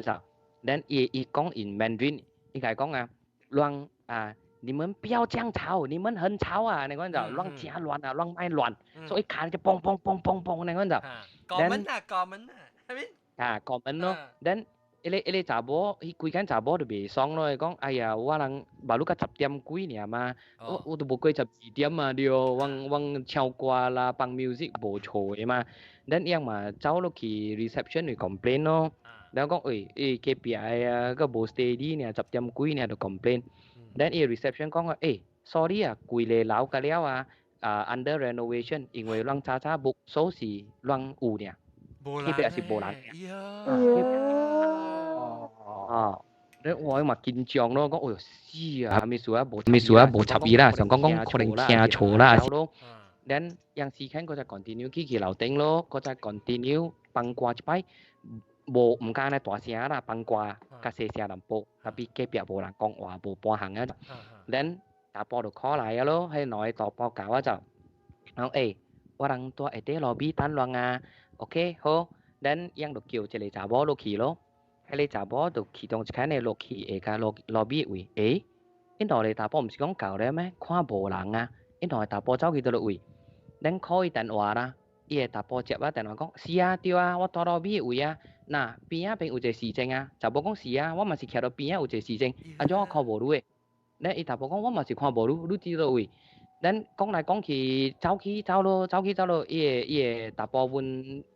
，then 伊伊講 in Mandarin，伊共伊講啊，亂啊，你們不要這樣吵，你們很吵啊！按呢款就亂誠亂啊，亂莫亂，所以敲就嘣嘣嘣嘣嘣按呢款就。
過門啊，過門啊，係咪？
啊，過門咯。then 彼个彼个查某，彼規間查某就袂爽咯，伊講：哎呀，我人馬路到十點幾爾嘛，我我都無過12點啊，對，我我唱歌啦，放 music 無錯的嘛。then 伊嘛走落去 reception 去 complain 咯，然後講：喂，欸隔壁的啊，閣無 steady 爾，十點幾爾就 complain。then 伊 reception 講啊，欸，sorry 啊，規个樓甲了啊，啊 under renovation，因為咱早早 book 鎖匙攏有爾，彼邊是無人。哦，你我嘛緊張咯，講哎喲死啊，啥物事啊，無啥物事啊，無插伊啦，想講講可能聽錯啦。then 樣時間閣再 continue 去去樓頂咯，閣再 continue 放歌一擺，無毋敢按呢大聲啦，放歌較細聲淡薄，tapi 隔壁無人講話，無半項啊。then 查埔就 call 來啊咯，彼兩个查埔共我就講欸，我人蹛下底 lobby 等人啊，OK 好，then 𪜶就叫一个查某落去咯。彼个查某就其中一間的落去下跤 lobby 位，欸，𪜶兩个查埔毋是講到了咩？看無人啊，𪜶兩个查埔走去佗落位？咱 call 伊電話啦，伊个查埔接我電話講，是啊，對啊，我蹛 lobby 的位啊，若邊仔邊有一個時鐘啊，查某講是啊，我嘛是徛佇邊仔有一個時鐘，按怎我看無你的？咧伊查埔講我嘛是看無你，你佇佗位？咱講來講去，走去走落，走去走落，伊个伊个查埔阮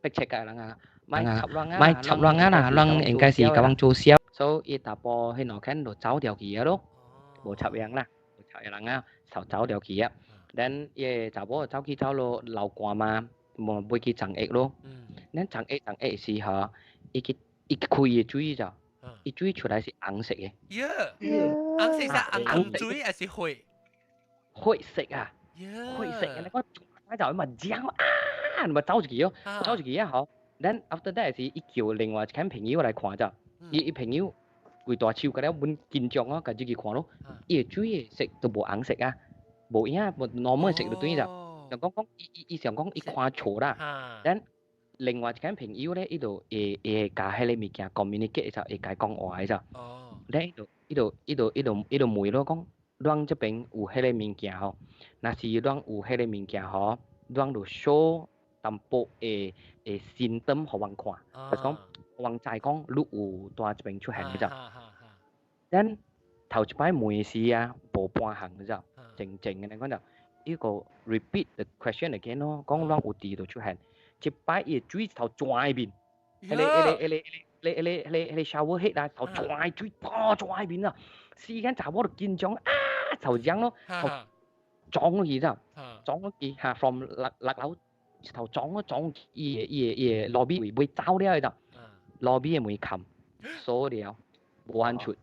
逼切個人啊，莫插人啊，莫插人啊啦，人應該是共阮做痟，所以伊查埔彼兩間就走掉去啊咯，無插人啦，無插人啊，就走掉去啊。咱伊个查某走去走落流汗嘛，無買去沖浴咯。咱沖浴沖浴時吼，伊去伊開的水就，伊水出來是紅色的。
耶，紅色是紅水還是血？
血色啊，血色的，你講就嘛漿啊，嘛走出去哦，走出去啊吼。咱 after that 是伊叫另外一間朋友來看咋，伊伊朋友規大手甲了阮緊張哦，共入去看咯，伊的水的色都無紅色啊，無影無 normal 色就對啦。想講講伊伊伊想講伊看錯啦。咱另外一間朋友咧，伊就會會共彼个物件 communicate 就會共伊講話的咋。咧伊就伊就伊就伊就伊就問咯講，咱這邊有彼个物件吼，若是咱有彼個物件吼，咱就 show 淡薄的的 symptom 予阮看，就是講阮知講你有蹛這邊出現的咋。咱頭一擺問時啊，無半項的咋，靜靜的，講就伊個 repeat the question again 咯，講咱有佇度出現，一擺伊的水頭轉面，彼個彼个彼個彼個彼個彼個彼個 shower head 啊，頭轉水，砰轉面啊，時間查某就緊張啊，頭嚷咯，頭撞落去咋，撞落去嚇，from 六六樓頭撞咯撞伊个伊个伊个 lobby 位尾走了的咋，lobby 的門冚鎖了，無法出。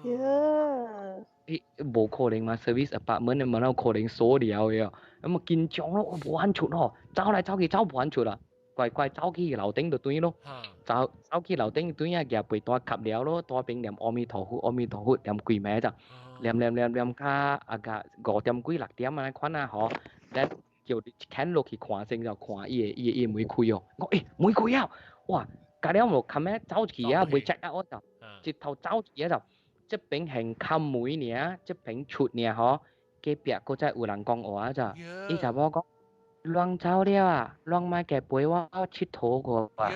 喲，
欸，無可能嘛，service apartment 嘛，哪有可能鎖了的啊？咁啊緊張咯，無法出咯，走來走去走無法出啦，乖乖走去樓頂就對咯，走走去樓頂對啊，舉被單蓋了咯，蹛邊念阿彌陀佛，阿彌陀佛，念幾暝咋，念念念念較啊個5點幾6點按呢款啊吼，咱叫一牽落去看先就看伊个伊个伊個門開哦，我欸門開啊，哇，甲了無冚咩走去啊，未 check out 我就，一頭走去啊就。這邊係冚門爾，這邊出爾吼，隔壁閣再有人講話咋？伊查某講，亂走了啊，亂莫加陪我𨑨迌過啊。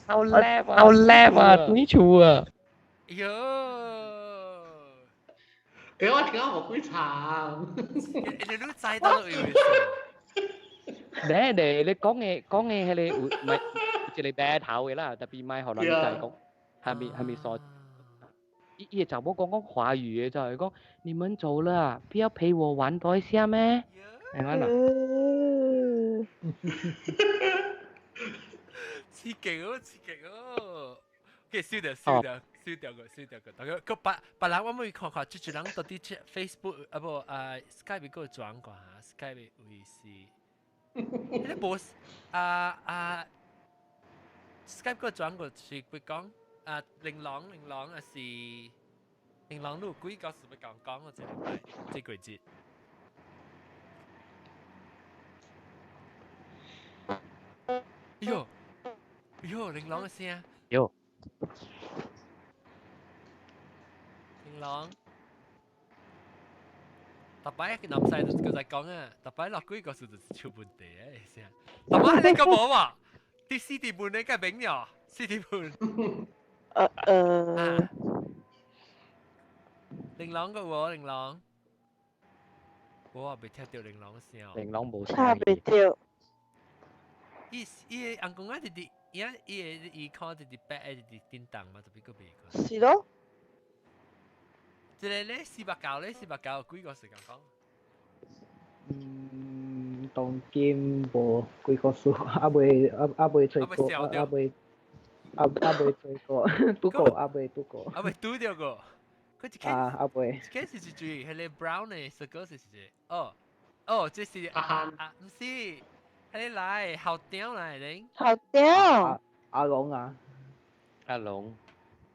好叻啊！好叻啊！對厝啊！
喲！
欸，我聽無幾場。
你都知道有意思。
咧咧，你講的講的彼個有咪一個白頭的啦，特別莫予人知講，係咪係咪傻？伊伊個查某講講華語的，就係講你們走了啊，不要陪我玩多一下咩？係咪啦？
刺激哦，刺激哦！OK，燒掉燒掉燒掉個燒掉個，大家個別別人我會看看，這一人到底 Facebook 啊無啊 Skype 個轉過嚇，Skype 位是。你無啊啊 Skype 個轉過是會講啊，玲瑯玲瑯啊是玲瑯，你有幾個是要講講我這禮拜這個節。喲喲，玲瑯嘅聲。
喲。
玲瑯。特擺南西就在講啊，特擺落幾個數就是出問題嘅聲。特擺你個冇啊？啲4點半你梗係明咗，4點半。玲瑯個喎，玲瑯。我話未聽到玲瑯聲。
玲瑯冇聲。
聽袂到。
伊伊個翁公啊，直直伊伊個伊看直直白，直直叮當嘛，特別個袂看。
是咯。
這個咧489咧，四百九幾個時間講？
嗯，當今無幾個數，還未還還未吹過，還未還還未吹過，拄過還未拄過。
還未拄著過。佢一開
啊，還未。
一開始是注意，彼個 brown 的這個是是哦哦，這是啊啊，毋是，彼個來校長來咧。
校長。
阿龍啊。
阿龍。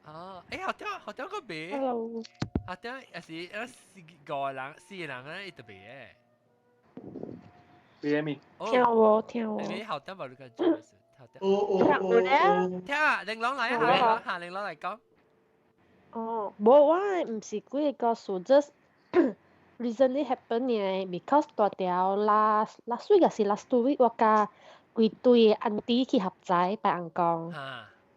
哦，欸，校長校長個袂。
Hello。
校長也是啊，四個人四個人咧，伊特別嘅。
咩咩？
聽我聽我。
你校長無你個做咩事？校長。
哦哦哦。
聽啊，玲瑯來啊，嚇玲瑯來講。
哦，無我毋是幾個故事，just recently happen 嘅，because 大條 last last week 抑是 last 2 week，我佮規堆 auntie 去合齋拜翁公，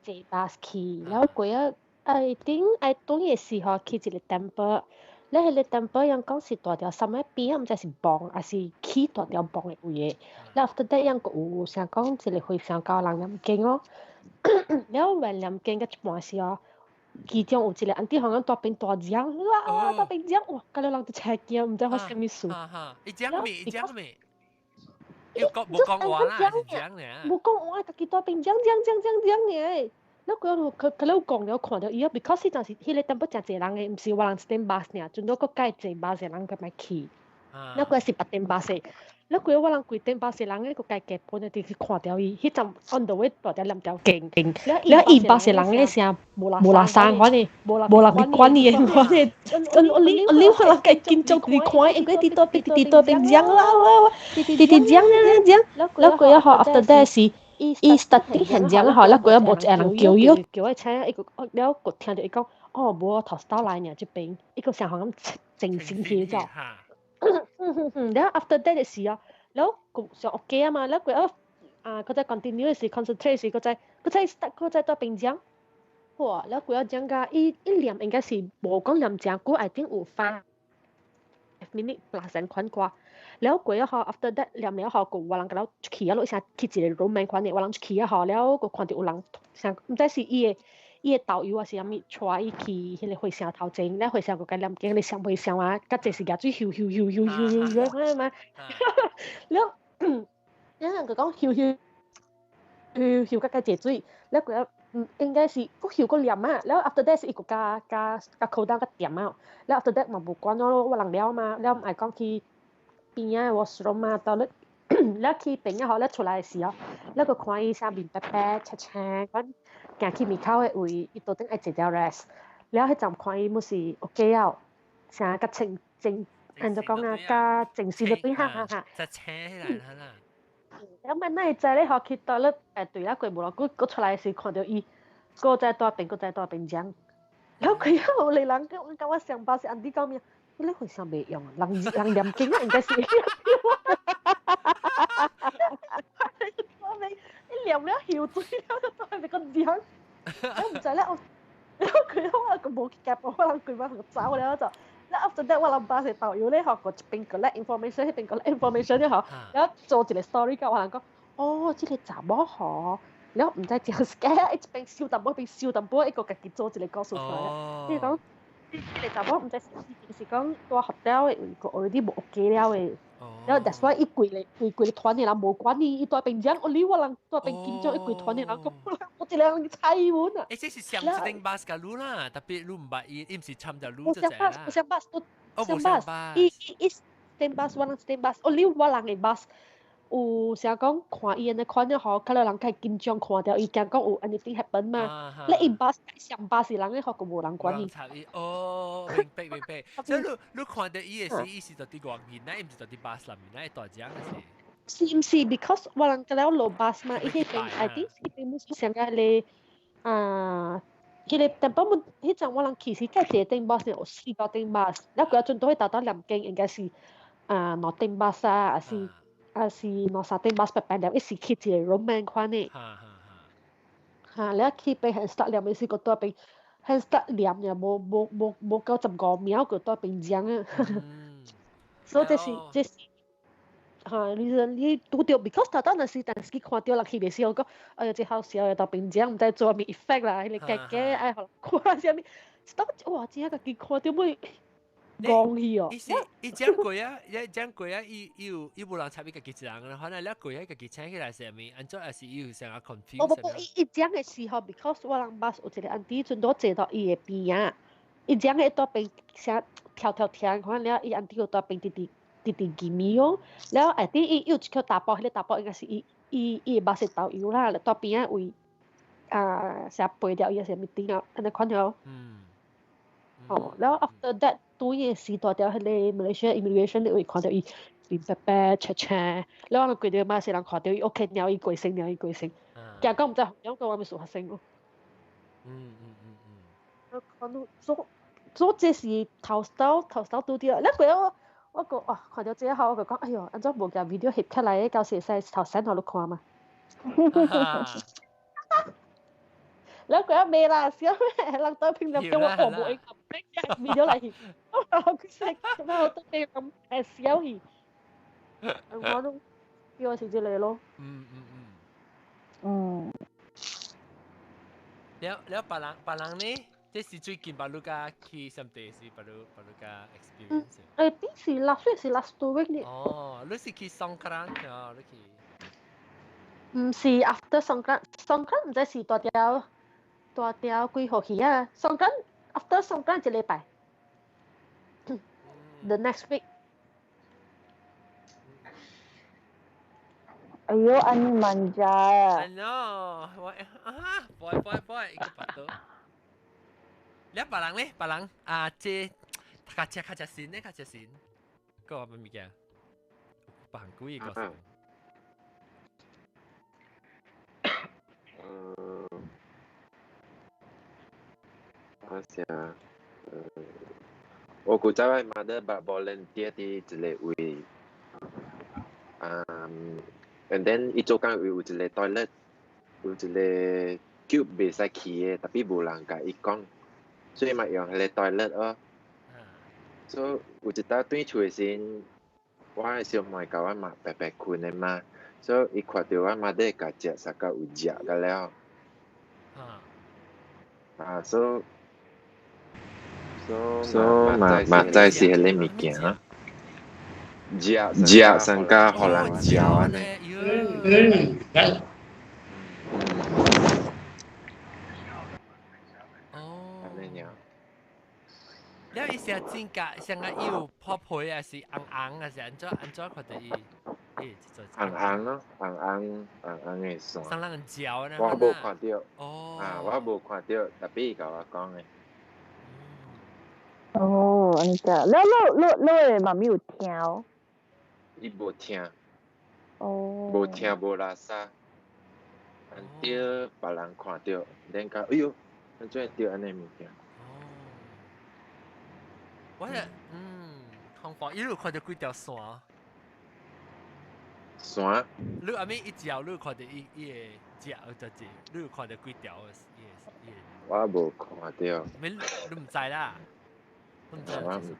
坐 bus 去，了過啊，I think I 轉的時候去一個 temple，了彼個 temple 人講是大條啥物邊，毋知是墓，抑是起大條墓的位的。了 after that 人閣有啥講一個和尚教人念經哦，了 when 念經到一半時哦。其中有一個 auntie 好像大邊大聲，哇！大邊聲，哇！甲了人就青驚，毋知發生啥物事。
伊講咩？伊講咩？伊講無講話啦，是講爾。
無講話，家己大邊講講講講講爾。了過後佢佢了講了看著伊啊，because 彼陣時彼個 temple 誠濟人的，毋是我人一間 bus 爾，陣都閣改坐 bus 的人閣欲去。了過是別間 bus 的，了過我人規間 bus 的人咧，閣改加本的直去看著伊，彼陣 on the way 大條念條經，了伊 bus 的人咧聲無垃圾款的，無人去管伊的，款的，我你我你我人家緊張去看，因為佇倒邊佇倒邊講啦啦，佇佇講講講，了過後 after that 是。伊 starting 現場吼，了過後無一個人叫伊，叫伊請，伊個了閣聽著伊講，哦，無我頭先來爾這邊，伊個想予咁靜心去咗。了 after that 的時候，了閣上 OK 啊嘛，了過後啊，閣再 continue 的時 concentrate 時，閣再閣再 start 閣再倒邊講。哇！了過後講甲伊伊念應該是無講念誠久，I think 有 5 minute plus 款歌。了過後 after that 念了後，閣有人共了出去啊，落啥去一個 room 款的，有人出去啊吼，了閣看著有人啥，毋知是伊的伊的導遊還是啥物，帶伊去彼個和尚頭前，了和尚閣共念經，你想和尚啊，較濟是舉水咻咻咻咻咻咻款嘛，了，了人就講咻咻咻咻較較濟水，了過後應該是閣咻閣念啊，了 after that 是伊閣加加加口罩較掂啊，了 after that 嘛無管咯，我人了嘛，了愛講去邊仔 washroom 啊，到了了去邊仔吼，了出來的時候，了閣看伊啥面白白青青，款行去門口的位，伊桌頂愛坐條 rest，了彼陣看伊毋是 OK 了，啥較清靜，按怎講啊，較正式就對，哈哈哈。
就青起來啦。
了慢哪會知咧？吼去到了對啦，過無偌久，閣出來時看著伊，閣在大便，閣在大便講。了佢有個人叫我我上巴是 auntie 講咩？你和尚袂用，人人念經啊，應該是。我未，你念了曉水了，就都係咪個樣？我毋知咧，我，佢我個無夾，我人規擺就走了就。了 after that 我人巴是導遊咧，吼，個一邊 collect information，彼邊 collect information 了吼，了做一個 story 甲我人講，哦，這個查某吼，了毋知真 scare，一邊燒淡薄，一邊燒淡薄，伊個家己做一個故事出來。伊講，這個查某毋知是是講蹛 hotel 的位個 already 無 OK 了的。了 that's why 伊規個規規個團的人無管伊，伊蹛邊講，哦你我人蹛邊緊張，伊規團的人講，我一個人去睬伊阮啊。
欸，這是上一頂 bus 共你啦，tapi 你毋捌伊，伊毋是參著你
無相 bus，無相 bus，無相 bus，伊伊伊頂 bus，我人一頂 bus，哦你我人的 bus，有成講看伊按呢款了吼，較了人較緊張看著伊驚講有 anything happen 嘛。你伊巴上巴士人咧，學個無人管伊。
哦，明白明白。所以你看著伊的時，伊是佇佇外面，伊毋是佇佇巴士內面，伊大隻的是。
是毋是？Because 我人個了落巴士嘛，伊彼邊 I think 彼邊毋是上個迄個啊。彼個淡薄姆，彼陣我人其實計一頂巴士有四個頂巴士，了佢陣都去達到南京，應該是啊兩頂巴士啊，抑是兩三頂巴士白白了，一時去一個 roman 款的。嚇，了去被很 start 念的時，個倒邊很 start 念也無夠15秒，個倒邊講啊。所以這是。嚇！你拄著，because 頭頭若是但是去看著人去袂時，我講，哎呀，這好笑的，豆冰漿毋知做啥物 effect 啦，彼個假假愛予人看啥物，當哇，真正家己看著尾戇去哦。
伊是伊講過啊，伊講過啊，伊有伊無人插伊家己一人啦，反正了過啊，家己請起來是啥物，按怎也是伊有啥個 confuse。
哦不不，伊講的時候，because 我人巴有一個 auntie 陣都坐到伊的邊仔，伊講的倒邊啥跳跳跳，看了伊 auntie 有倒邊直直。直直見面哦，了後底伊有一個查埔，彼個查埔應該是伊的巴士導遊啦，倒邊仔位啊，成背掉伊個啥物頂啊，按呢款了。哦，了 after that 拄伊時大條彼個 Malaysia immigration 的位看著伊面白白赤赤，了我規條馬來人看著伊 OK 鳥伊過身，鳥伊過身，驚講毋知兩個我物事發生咯。我看到做做這是頭頭頭頭拄著，了過我。我講哇，看著這後我就講，哎喲，按怎無共 video 翕起來，到時會使頭先予你看嘛。了過未啦，小咩人對平常叫我哦無會 video 來翕，我佢識，我都俾咁笑去。我都叫我是這個咯。
了了，別人呢？這是最近別你家去什地是別你家 experience？
誒，啲是 last week 是 last 2 week 呢。
哦，你是去 Songkran 哦，你去？
毋是 after Songkran，Songkran 毋知是大條大條幾號去啊？Songkran after Songkran 一禮拜。The next week。
哎喲，按呢慢食啊
！I know，我啊，boy boy boy，一個巴肚。你別人咧，別人啊，這較只先咧，較只先，個乜物件？別行幾個？
我想，我古早我媽的捌 volunteer 佇一個位，and then 伊做工位有一個 toilet，有一個 cube 袂使去的，tapi 無人共伊講。所以嘛用彼個 toilet 哦。所以有一搭轉厝的時，我的小妹共我媽白白睏的嘛，所以伊看著我媽咧共食，啥個有食個了。啊，所以嘛嘛知是彼個物件。食食上加予人食按呢。
了伊是真假，像個伊有破皮啊，是紅紅啊，是按怎按怎看著伊？
紅紅咯，紅紅紅紅的線。
生人嚼呢？
我無看著。哦。啊，我無看著，tapi 伊共我講的。
哦，按呢個，了你的媽咪有聽哦？
伊無聽。
哦。
無聽無垃圾，按著別人看著，恁講哎喲，按怎會著按呢物件？
我係空防，伊有看著幾條線。
線？
你阿咪一嚼，你有看著伊會食就是，你有看著幾條？伊個。
我無看著。
咪你毋知啦。
我毋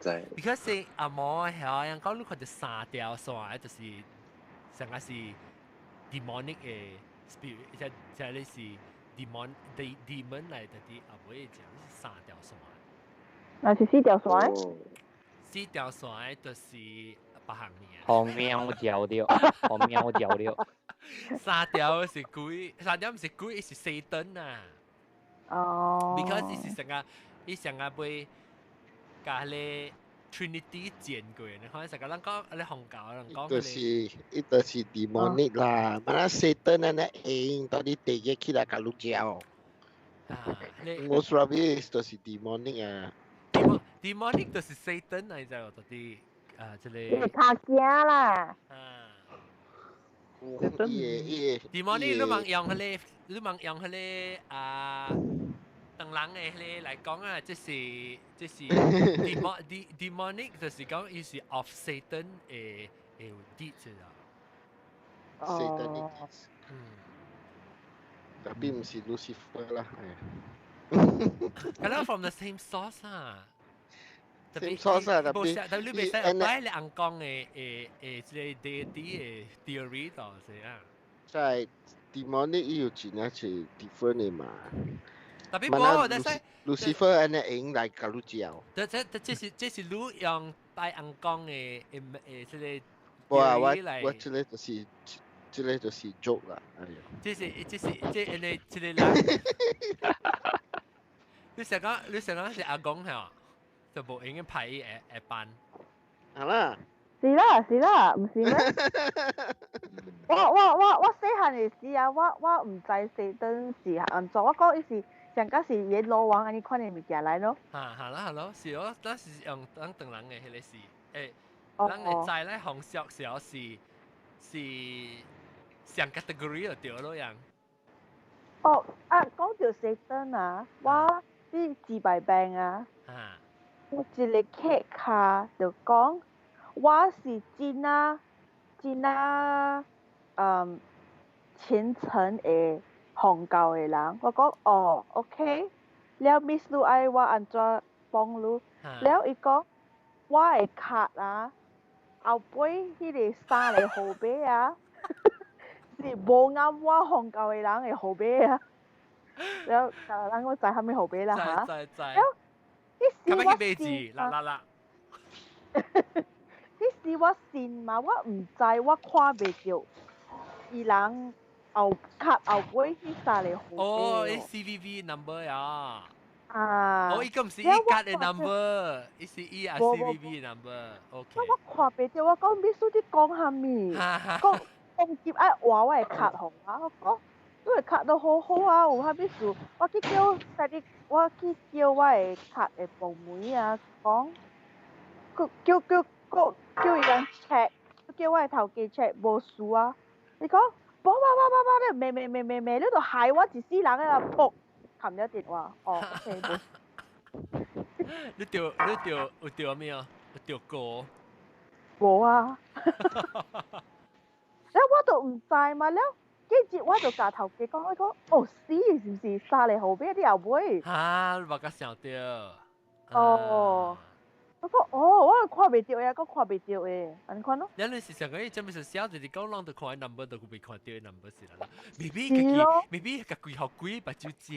知。
Because 阿毛係人講你看著三條線，就是成個是 demonic 的 spirit，即你是 demon demon 來的啲阿妹講是三條線。
那是四條線？
四條線就是別項爾。
予貓嚼著，予貓嚼著。
三條是鬼，三條毋是鬼，是 Satan 啊。
哦。
Because 伊是成個，伊成個被共彼個 Trinity 見過，你看成個人講，你紅教人講。
就是伊就是 demonic 啦，嘛那 Satan 安尼用到你地獄起來共你嚼。
啊，
Most probably 就是 demonic 啊。
Demonic 就是 Satan 嚟就到啲啊，這個。
卡驚啦。
啊。
伊
demonic 你問用彼個，你問用彼個啊？當人的彼個來講啊，這是 demonic，就是講伊是 of Satan 的 deeds 啊。
Satan deeds。Tapi 毋是 Lucifer 啦。
可能 from the same source 啊。
Same source 啊，tapi
但你袂使擺你尪公的這個 deity 的 theory 度是啊。
在 demonic 伊有真正是 different 的嘛。
Tapi 無，但是
Lucifer 按呢用來共你嚼。
這是你用拜尪公的這個
無啊，我這個就是 joke 啦，哎呀。
這是這因為這個人，你想講是阿公係就無應該派伊會班。
好啦。
是啦是啦，毋是咩？我細漢的時啊，我毋知 Satan 是按怎，我講伊是上個是閻羅王按呢款的物件來咯。
哈，好啦好咯，是哦，咱是用咱唐人的彼個是，咱會知咧風俗是上 category 就對咯樣。
哦，啊，講到 Satan 啊，我佇自敗病啊，有一個客卡就講，我是真啊真啊，虔誠的奉教的人。我講哦，OK，了 Miss 你愛我按怎幫你？了伊講我的卡啊，後尾彼個三個號碼啊，是無啱我奉教的人的號碼啊。了，人我知啥物號碼啦嚇。
知知。
了，彼時我
信啦啦啦。
彼時我信嘛，我毋知我看袂著，伊人後卡後尾彼三個號碼。
哦，CVV number 呀。
啊。
哦，伊個毋是伊卡的 number，伊是伊啊 CVV number。OK。
我看袂著，我講秘書你講啥物？講講接愛換我的卡予我，我講你的卡都好好啊，有啥物事？我去叫家己，我去叫我的卡的部門啊，講，叫伊人 check，叫我的頭家 check 無事啊。伊講，無無無無無，你罵罵罵罵罵，你都害我一世人啊！噗，冚咗電話。哦，OK，無。
你著有著咩啊？有著歌？
無啊。了我都毋知嘛，了幾日我就共頭家講，我講哦死是毋是三個號碼你後尾？
哈，你無甲想著。
哦。我講哦，我看袂著的，我看袂著的，按呢款咯。
你是上個月真係是寫就是講，攏都看 number 都未看著 number 是啦。maybe 家己，maybe 家己予鬼目睭食食著。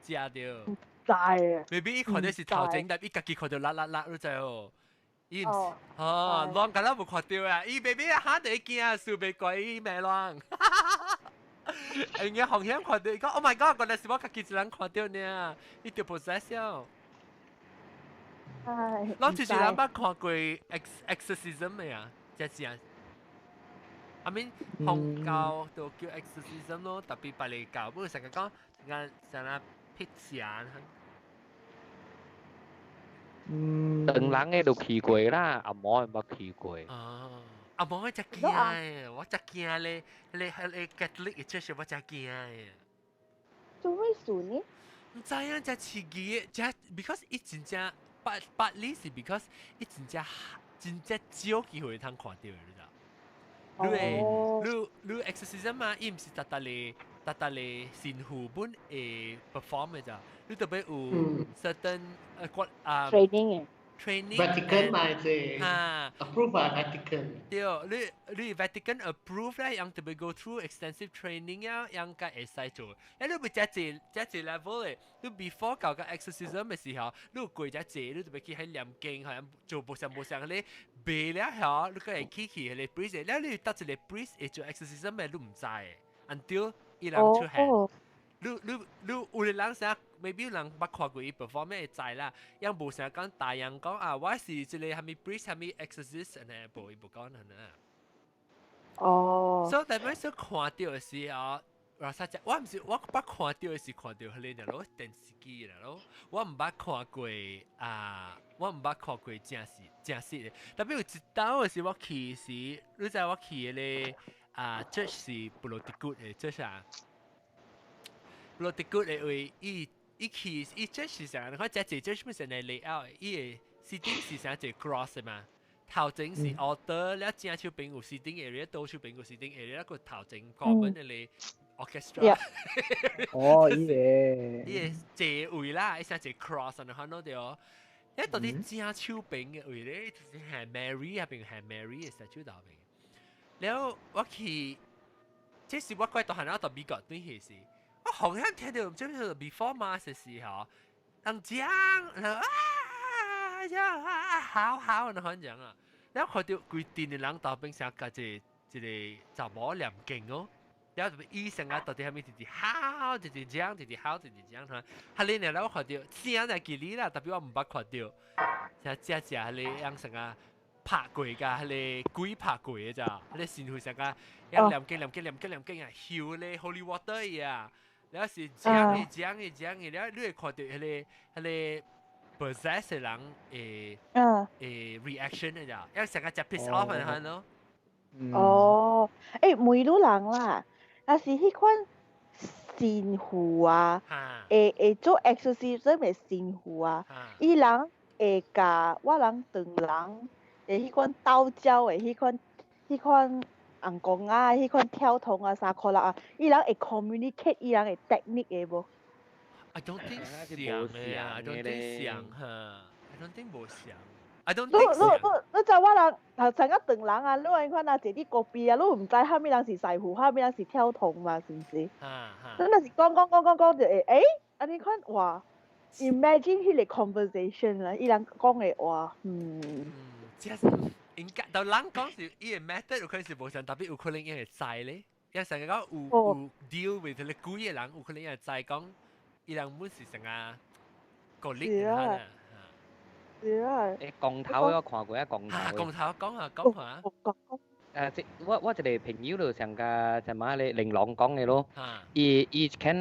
知啊。
maybe 伊看著是頭前，但伊家己看著辣辣辣，你知哦？伊毋是，哦，攏敢若無看著啊！伊 maybe 嚇得驚，輸袂過伊咩亂。應該風險看著伊講，Oh my God！原來是我家己一人看著呢，伊就 possess 了。
唉，
攏就是人捌看過 exorcism 的啊，這正。I mean，宗教就叫 exorcism 咯，特別別個教，不過成日講，成成日辟邪。
唐人的就去過啦，阿毛捌去過。
哦，阿毛我真驚，我真驚咧，咧 Catholic 的 church 我真驚的。
做咩事呢？
毋知影，真刺激，真 because 伊真正八八里是 because 伊真正真正少機會通看著的，你知？你會你 exorcism 嘛，伊毋是逐逐個逐逐個神父本會 perform 的咋，你特別有 certain 國啊
training 的
training
Vatican 嘛，這
哈
approve by Vatican。
對，你 Vatican approve 咧，人特別 go through extensive training 啊，人才會使做。你袂遮濟遮濟 level 的，你 before 搞個 exorcism 的時候，你有過遮濟，你特別去喺念經，好像做無相無相咧，背了後，你閣會去彼個 priest，了你搭一個 priest 會做 exorcism 的，你毋知的，until 伊人出現。你你你有個人啥？maybe 人捌看過伊 perform 會知啦，樣無啥講大樣講啊，我是一個蝦米 priest 蝦米 exorcist 按呢，無伊無講按呢。
哦。
所以特別是看到的時候，我實在我毋是我捌看到的是看到彼個咯電視機啦咯，我毋捌看過啊，我毋捌看過正實正實的。特別有一道的是我去時，你知我去的個啊，這是 Pulau Tikus 的，這啥？Pulau Tikus 的位，伊伊去伊這是啥？你看這這這是乜嘢 layout？伊的 seating 是啥？一個 cross 的嘛？頭前是 altar，了正手邊有 seating area，倒手邊有 seating area，個頭前 common 的咧 orchestra。
哦，伊個
伊個坐位啦，伊啥一 cross 然後攞到，一到底正手邊嘅位咧，就是係 Mary 嗰邊係 Mary 嘅 statue 頭邊。了我去，這是我怪大漢到美國對彼時，我好像聽到就是 before mass 嘅時候，人講，然後啊呀好好，然後講啊，了看到規陣的人頭邊成個一一個查某念經哦。了後醫生啊，到底係咪直直嚎，直直講，直直嚎，直直講，哈！哈你呢？我看到聲就記你啦，特別我毋捌看到，像只只彼个樣成啊拍過㗎，彼個鬼拍過的咋？彼個神父成個樣念經念經念經念經啊，燒咧 holy water 啊，了是講的講的講的，了你會看到彼個彼個 possess 的人會會 reaction 的咋？樣成個食 piss off 的咯。
哦，欸，每路人啦。但是彼款神父啊，會會做 exorcism 的神父啊，伊人會共我人唐人的彼款道教的彼款彼款尪公啊，彼款跳童啊、衫褲啦啊，伊人會 communicate 伊人的 technique 的無
？I don't think 像的啊，I don't think 像哈，I don't think 無像。I don't
你你你你知我人頭成個唐人啊，你按款啊坐佇隔壁啊，你毋知啥物人是師傅，啥物人是跳童嘛，是毋是？你若是講講講講講就會，欸，按呢款話，imagine 彼個 conversation 啦，伊人講的話，嗯。
這是應該，但人講是伊個 method 有可能是無相，特別有可能伊會知咧。因為成個講有有 deal with 彼個鬼的人，有可能會知講，伊人本是成個個力的啊。
是啊。
欸，光頭我看過啊，光頭。
光頭講下講下。
即我我一個朋友就上個就嘛咧玲瑯講的咯，伊伊肯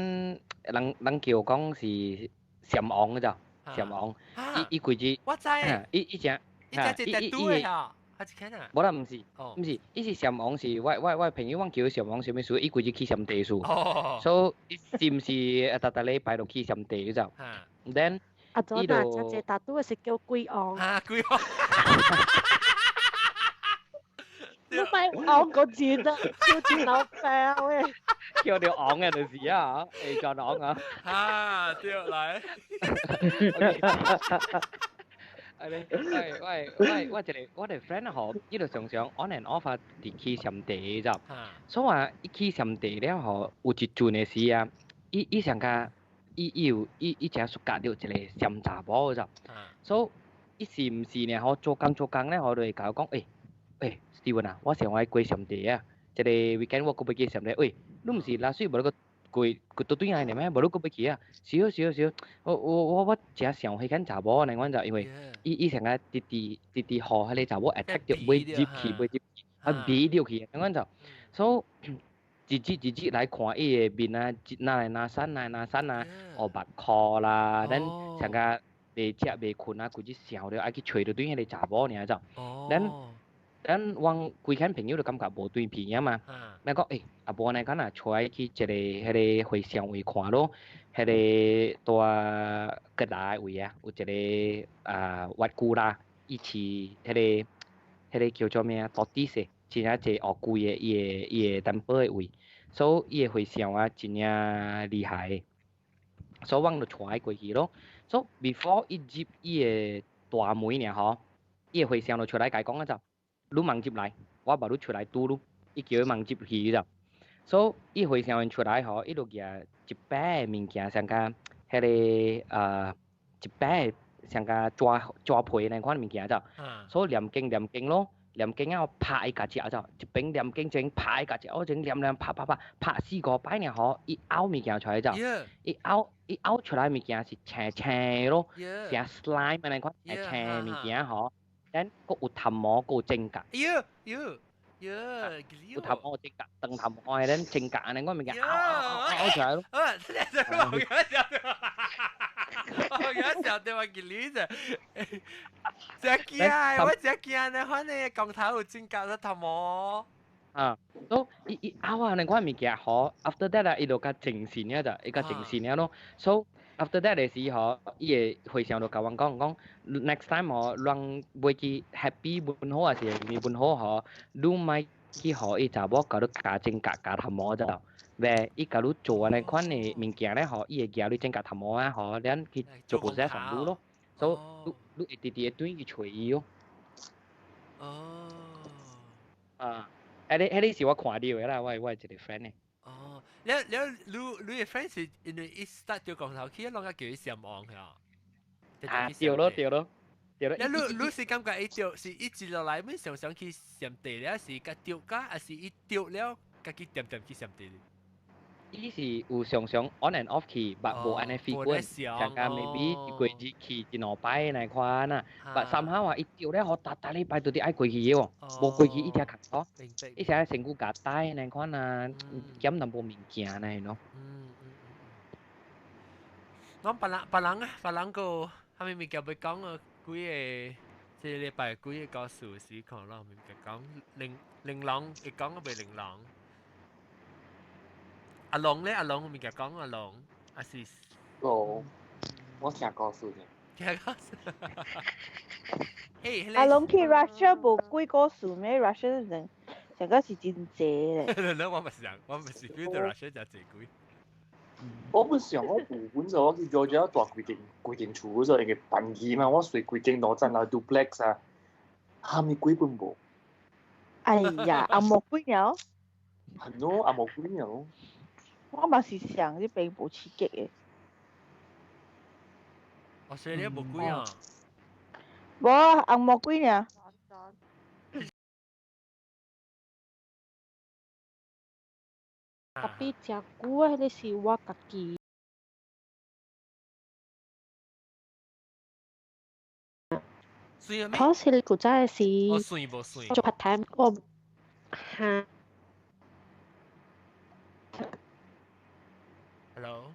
人人叫講是禪王的咋，禪王，伊伊規日，
我知，
伊伊正，
伊只一隻拄的啊，還是肯啊？
無啦，毋是，毋是，伊是禪王是，我我我朋友阮叫禪王啥物事，伊規日去禪地寺，所以伊是毋是逐逐禮拜都去禪地咋？Then
啊，左那只隻大拄的是叫鬼王。
啊，鬼王。
你咪王個字啊，叫住老病喂。
叫條王嘅就是啊，會轉王啊。
啊，對來。
喂喂喂，我一個我個 friend 吼，伊就常常 on and off 佇去禪地咋，所以話伊去禪地了吼，有一陣的時啊，伊伊上較。伊伊有伊伊誠熟教著一個禪查某咋，所以伊時毋是呢吼做工做工咧吼，就會共我講，欸欸，Steven 啊，我想愛過禪地啊，這個 weekend 我閣欲去禪地，喂，你毋是若水無你閣過過倒轉來爾咩？無你閣欲去啊？是哦是哦是哦，我我我我誠想彼間查某按呢款就因為伊伊成個直直直直予彼個查某 attack 著，欲入去欲入去，啊迷入去，按呢款就，所以。一日一日來看伊的面啊，哪來哪散啊，哪散啊，烏目箍啦，咱上個袂食袂睏啊，規日想著愛去揣著對彼個查某爾就，咱咱阮規間朋友都感覺無對皮啊嘛，咱講欸，啊無按呢，敢若揣去一個彼個和尚位看咯，彼個蹛吉蘭的位啊，有一個啊瓦古拉，伊飼彼個彼個叫做咩啊，tortoise。真正濟烏龜的伊的伊的 temple 的位，所以伊的和尚啊真正厲害，所以阮就帶伊過去咯。所以 before 伊入伊的大門爾吼，伊的和尚就出來共伊講啊就，你茫入來，我無你出來拄你，伊叫伊茫入去就。所以伊和尚出來吼，伊就舉一擺物件，像較彼個一擺像較紙紙皮那款物件就，所以念經念經咯。念經啊，我拍伊家只就，一邊念經正拍伊家只，我正念念拍拍拍拍四個擺呢嗬，伊嘔物件出來就，伊嘔出來物件是青青咯，成 slime 安尼款青青物件嗬，咱閣有頭毛，閣有指甲。
喲喲喲，
有頭毛指甲，長頭毛的咱指甲按呢款物件嘔嘔嘔出來咯。
啊，這個我曉得。我而家笑對我記你啫，真驚！我真驚呢，反正光頭有指甲有頭毛。
啊，所以伊伊嘔啊，那款物件吼，after that 啊，伊就較精神了就，伊較精神了咯。So after that 的時候，伊會回想就共阮講講，next time 吼，人袂去 happy 本好還是物本好吼，你莫去予伊查某共你咬指甲咬頭毛就。喂，伊共你做按呢款的物件咧吼，伊會舉你指甲頭毛啊吼，咱去做 process 你咯。所以你你會直直會轉去揣伊咯。
哦。
啊。彼個是我看到的啦，我一個 friend 的。
哦，了了，你你的 friend 是因為伊 start 著光頭去，攏較叫伊上網嚇。
啊，對咯對咯對咯。
了，你你是感覺伊著是一直落來，欲常常去上地了，是較著甲，還是伊著了，家己恬恬去上地？
伊是有常常 on and off 去，但無按呢 frequent，像講 maybe 一個月去一兩擺那款啊。但 somehow 啊，伊著咧，予逐逐禮拜都得愛過去的喎，無過去伊才較好。伊成日身軀夾帶那款啊，減淡薄物件呢咯。
嗯嗯嗯。講別人別人啊，別人個啥物物件欲講啊？幾个這禮拜幾个故事是看咯，物件講玲玲瑯會講個袂玲瑯。阿龍咧，阿龍物件講阿龍，還是？
龍，我聽故事爾。
聽故事。嘿，
阿龍去 Russia 無幾個事咩？Russia 人上個是真濟咧。
我毋是講，我毋是 feel 到 Russia 真濟鬼。
我本想我有本就我去咗咗大規間規間厝嗰陣，因為便宜嘛，我隨規間路站啊 duplex 啊，蝦米鬼本無。
哎呀，紅毛鬼了。
係咯，紅毛鬼了。
我嘛是想這邊無刺激的。
哦，所以你無鬼啊？
無啊，紅毛鬼爾。
特別誠久啊，彼个是我家己。可是古早時做 part time，我哈。
Hello，Hello，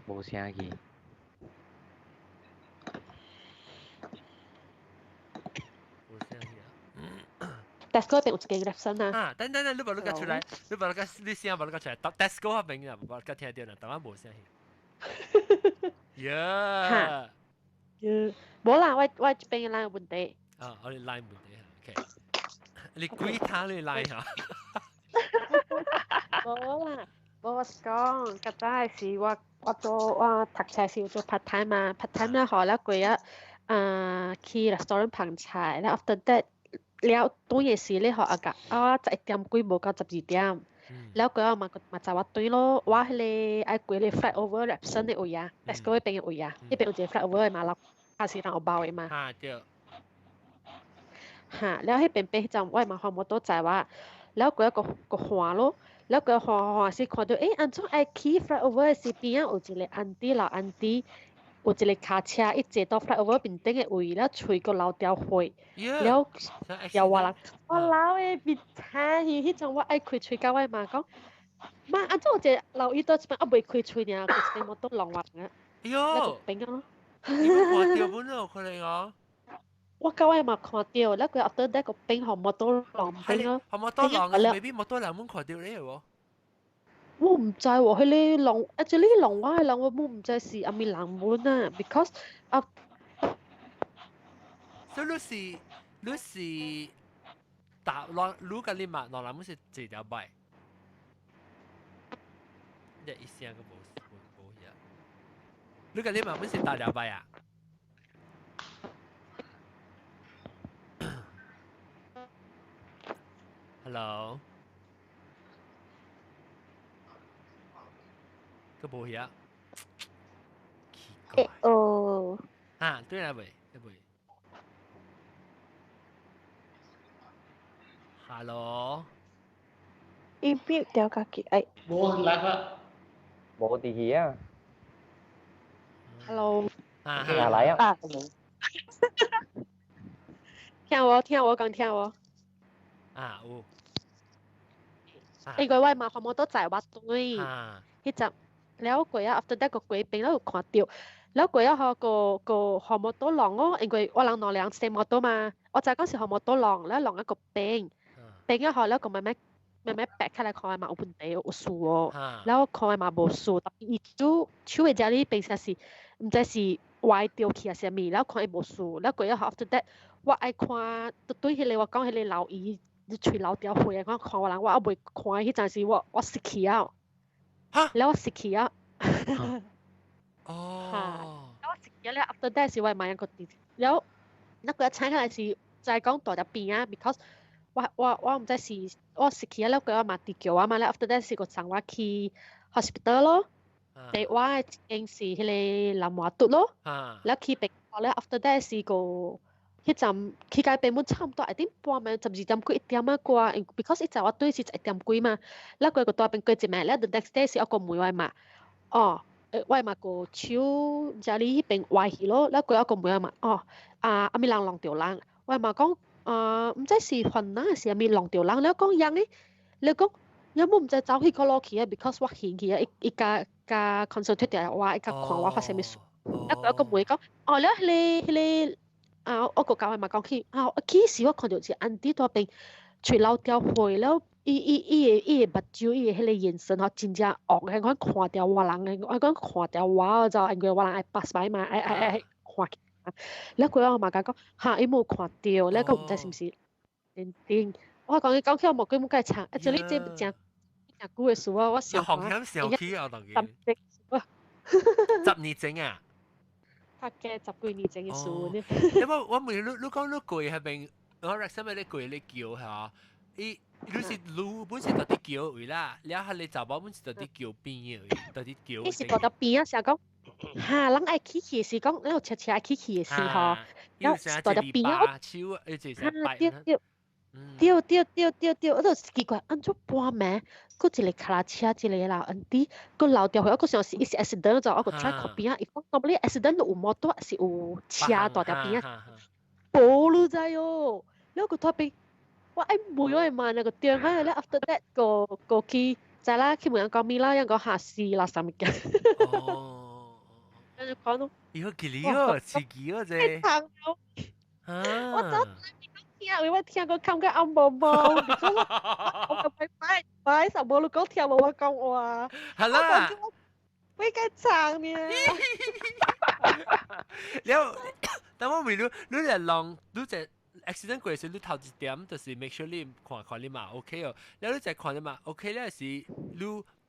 無聲去。
無聲去啊
！Tesco 邊有一間 Repson 啊。
啊，等等等，你無你共出來，你無你共你聲無你共出來，Tesco 那邊啊，無共聽著啦，台灣無聲去。呀。
無啦，我我這邊 line 有問題。
啊，我哋 line 問題，OK。你鬼他你 line 嚇？
無啦，無我是講，較早時我我做我讀冊時有做 part time 嘛，part time 了後了過啊，啊去 restaurant 捧菜，了 after that 了轉的時咧，予阿甲啊11點幾無到12點，了過後嘛嘛載我轉咯，我彼个愛過咧 flyover Repson 的位啊，Tesco 彼邊的位啊，彼邊有一个 flyover 的嘛，樓下是人有包的嘛。
啊對。
哈，了彼邊爬彼陣我嘛看摩托載我，了過後閣閣換咯，了過換換時看著，欸，按怎愛去 flyover 的時邊仔有一个 auntie 老 auntie，有一个跤車，伊坐到 flyover 面頂的位，了喙閣流掉血，了又話人，我老的面青去，彼陣我愛開喙佮我媽講，媽，按怎有一个老伊倒這擺猶未開喙爾，閣一个摩托弄我啊，
喲，
變啊咯。
你看著本咯，可能哦。
我甲我嘛看著，了佢 after that 個變予摩托弄變咯。
予摩托弄，maybe 摩托人滿看著你喎。
我毋知喎，彼个弄，actually 弄我的人我毋知是啥物人滿啊，because 啊。
所以你是你是搭亂，你佮你嘛，兩人滿是坐條擺。你一聲都無無無遐。你佮你嘛滿是搭條擺啊？Hello，閣無遐。
欸哦。
啊，對啦未？未。Hello。
伊 mute 掉家己，哎。
無來啦。
無佇去啊。
Hello。
啊，
來啊。
聽我，聽我講，聽我。
啊，有。
因為我嘛，摩托載我對，彼陣了過啊，after that 個過邊了有看著，了過啊吼個個紅摩托浪哦，因為我人兩輛車摩托嘛，我知講是紅摩托浪，了浪一個邊，邊啊吼了個慢慢慢慢白起來看嘛有問題有事哦，了看嘛無事，特別伊手手的遮裡平常是毋知是歪掉去還是啥物，了看伊無事，了過啊吼 after that 我愛看，對彼個我講彼個老姨。你喙流掉血啊！我看我人，我猶未看彼陣時我，我失去啊！了我失去啊！
哦，
了我失去了，after that 是我媽一個弟，了那個請起來是就係講大隻邊啊，because 我毋知是我失去啊，了過我媽弟叫我嘛，了 after that 是個送我去 hospital 咯，第我的一間是彼個南華嘟咯，了去病了 after that 是個。彼陣去到病本差唔多，一點半暝12點幾1點啊過，because 伊早我對是1點幾嘛，了過個大病過一暝，了 the next day 是我個問我媽，哦，我媽個手遮裡彼邊歪去咯，了過我個問我媽，哦，啊，啥物人弄著人，我媽講，啊，毋知是煩惱還是啥物弄著人，了講樣誒，了講，有冇毋知走去個落去啊？because 我興去啊，伊伊共共 concentrate 著我，伊共看我發生啥物事，了過我個問伊講，哦，了彼個彼個。啊！我個教會嘛講起啊，其實我看著是安迪大邊喙流掉血了，伊伊伊个伊个目睭，伊个彼個眼神吼，真正惡的，我看著我人的，我講看著我就因為我人愛 pass by 嘛，愛愛愛看。了過後我嘛共講，哈，伊無看著，了閣毋知是毋是認真。我講伊講起我無幾冇共伊唱，啊，這裡這誠誠久的事啊，我想
看。紅險小起啊，當然。10年前啊。
較加十幾年前的事呢。
因為我問你，你講你過彼邊，我 recommend 你過你橋嚇，伊你是路本是佇橋位啦，了後你查某本是佇橋邊的位，佇橋。
伊是佇邊啊，是講，哈，人愛去去是講，咱有車車愛去去的時候，
然後佇
邊啊，
手，
哈，對對。對對對對對，我就奇怪，按怎半暝，閣一个跤踏車，一个老安迪，閣漏掉去，我閣想是伊是 accident 就我閣 try 看邊啊，伊講 normally accident 有摩托是有車蹛佇邊啊，無你知哦，了閣拖邊，我愛問我的媽那個電話了，after that 閣閣去，知啦，去問人講咪啦，人講嚇死啦啥物件。
哦，
跟住講咯。
伊好吉利哦，刺激哦這。
我早聽，因為聽過感覺暗毛毛，我拜拜拜，十無你講聽無我講話。
係啦。
我該唱呢。
了，但我問你，你嚟浪，你這 accident 過時，你頭一點就是 make sure 你看看你嘛 OK 哦，了你再看你嘛 OK 了是，你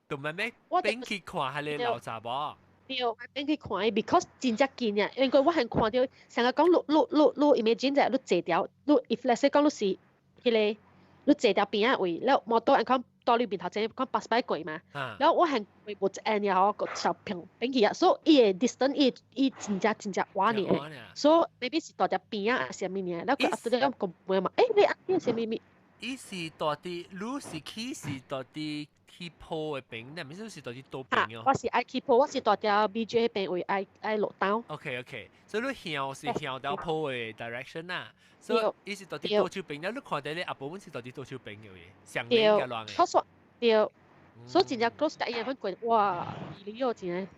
就慢慢變去看彼个老查某。
對，我變去看伊，because 真正近啊，因為我係看著，成日講你你你你 imagine 者，你坐條，你 if let's say 講你是彼个，你坐條邊仔位，了摩托按講到你面頭前，講 pass by 過嘛，了我係無一按然後個小平變去啊，所以伊个 distance 伊伊真正真正遠呢，所以 maybe 是蹛佇邊仔還是啥物呢？了佢 after that 講問嘛，欸你啊你啥物物？
伊是蹛佇，你是去是蹛佇去鋪的邊，你毋是是蹛佇倒邊哦？
我是愛去鋪，我是蹛佇 BJ 彼邊位愛愛落刀。
OK OK，所以你向是向到鋪的 direction 啊，所以伊是蹛佇倒手邊，你看著你阿婆阮是蹛佇倒手邊的位，上面嘅亂
的。對。所以真正 close 第一眼過，哇！你哦真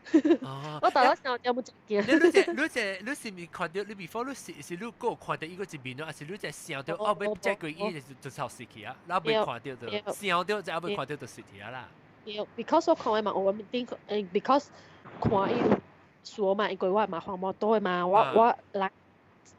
哦，
我頭先有冇真驚？
你你這你這你是毋看著你 before 你是是你閣看著伊個一面咯，還是你這想著哦欲再過伊就就頭死去啊？然後未看著就想著就猶未看著就死去啊啦。
對，because 我看的嘛，我頂because 看伊說嘛，因為我嘛黃毛多的嘛，我我來。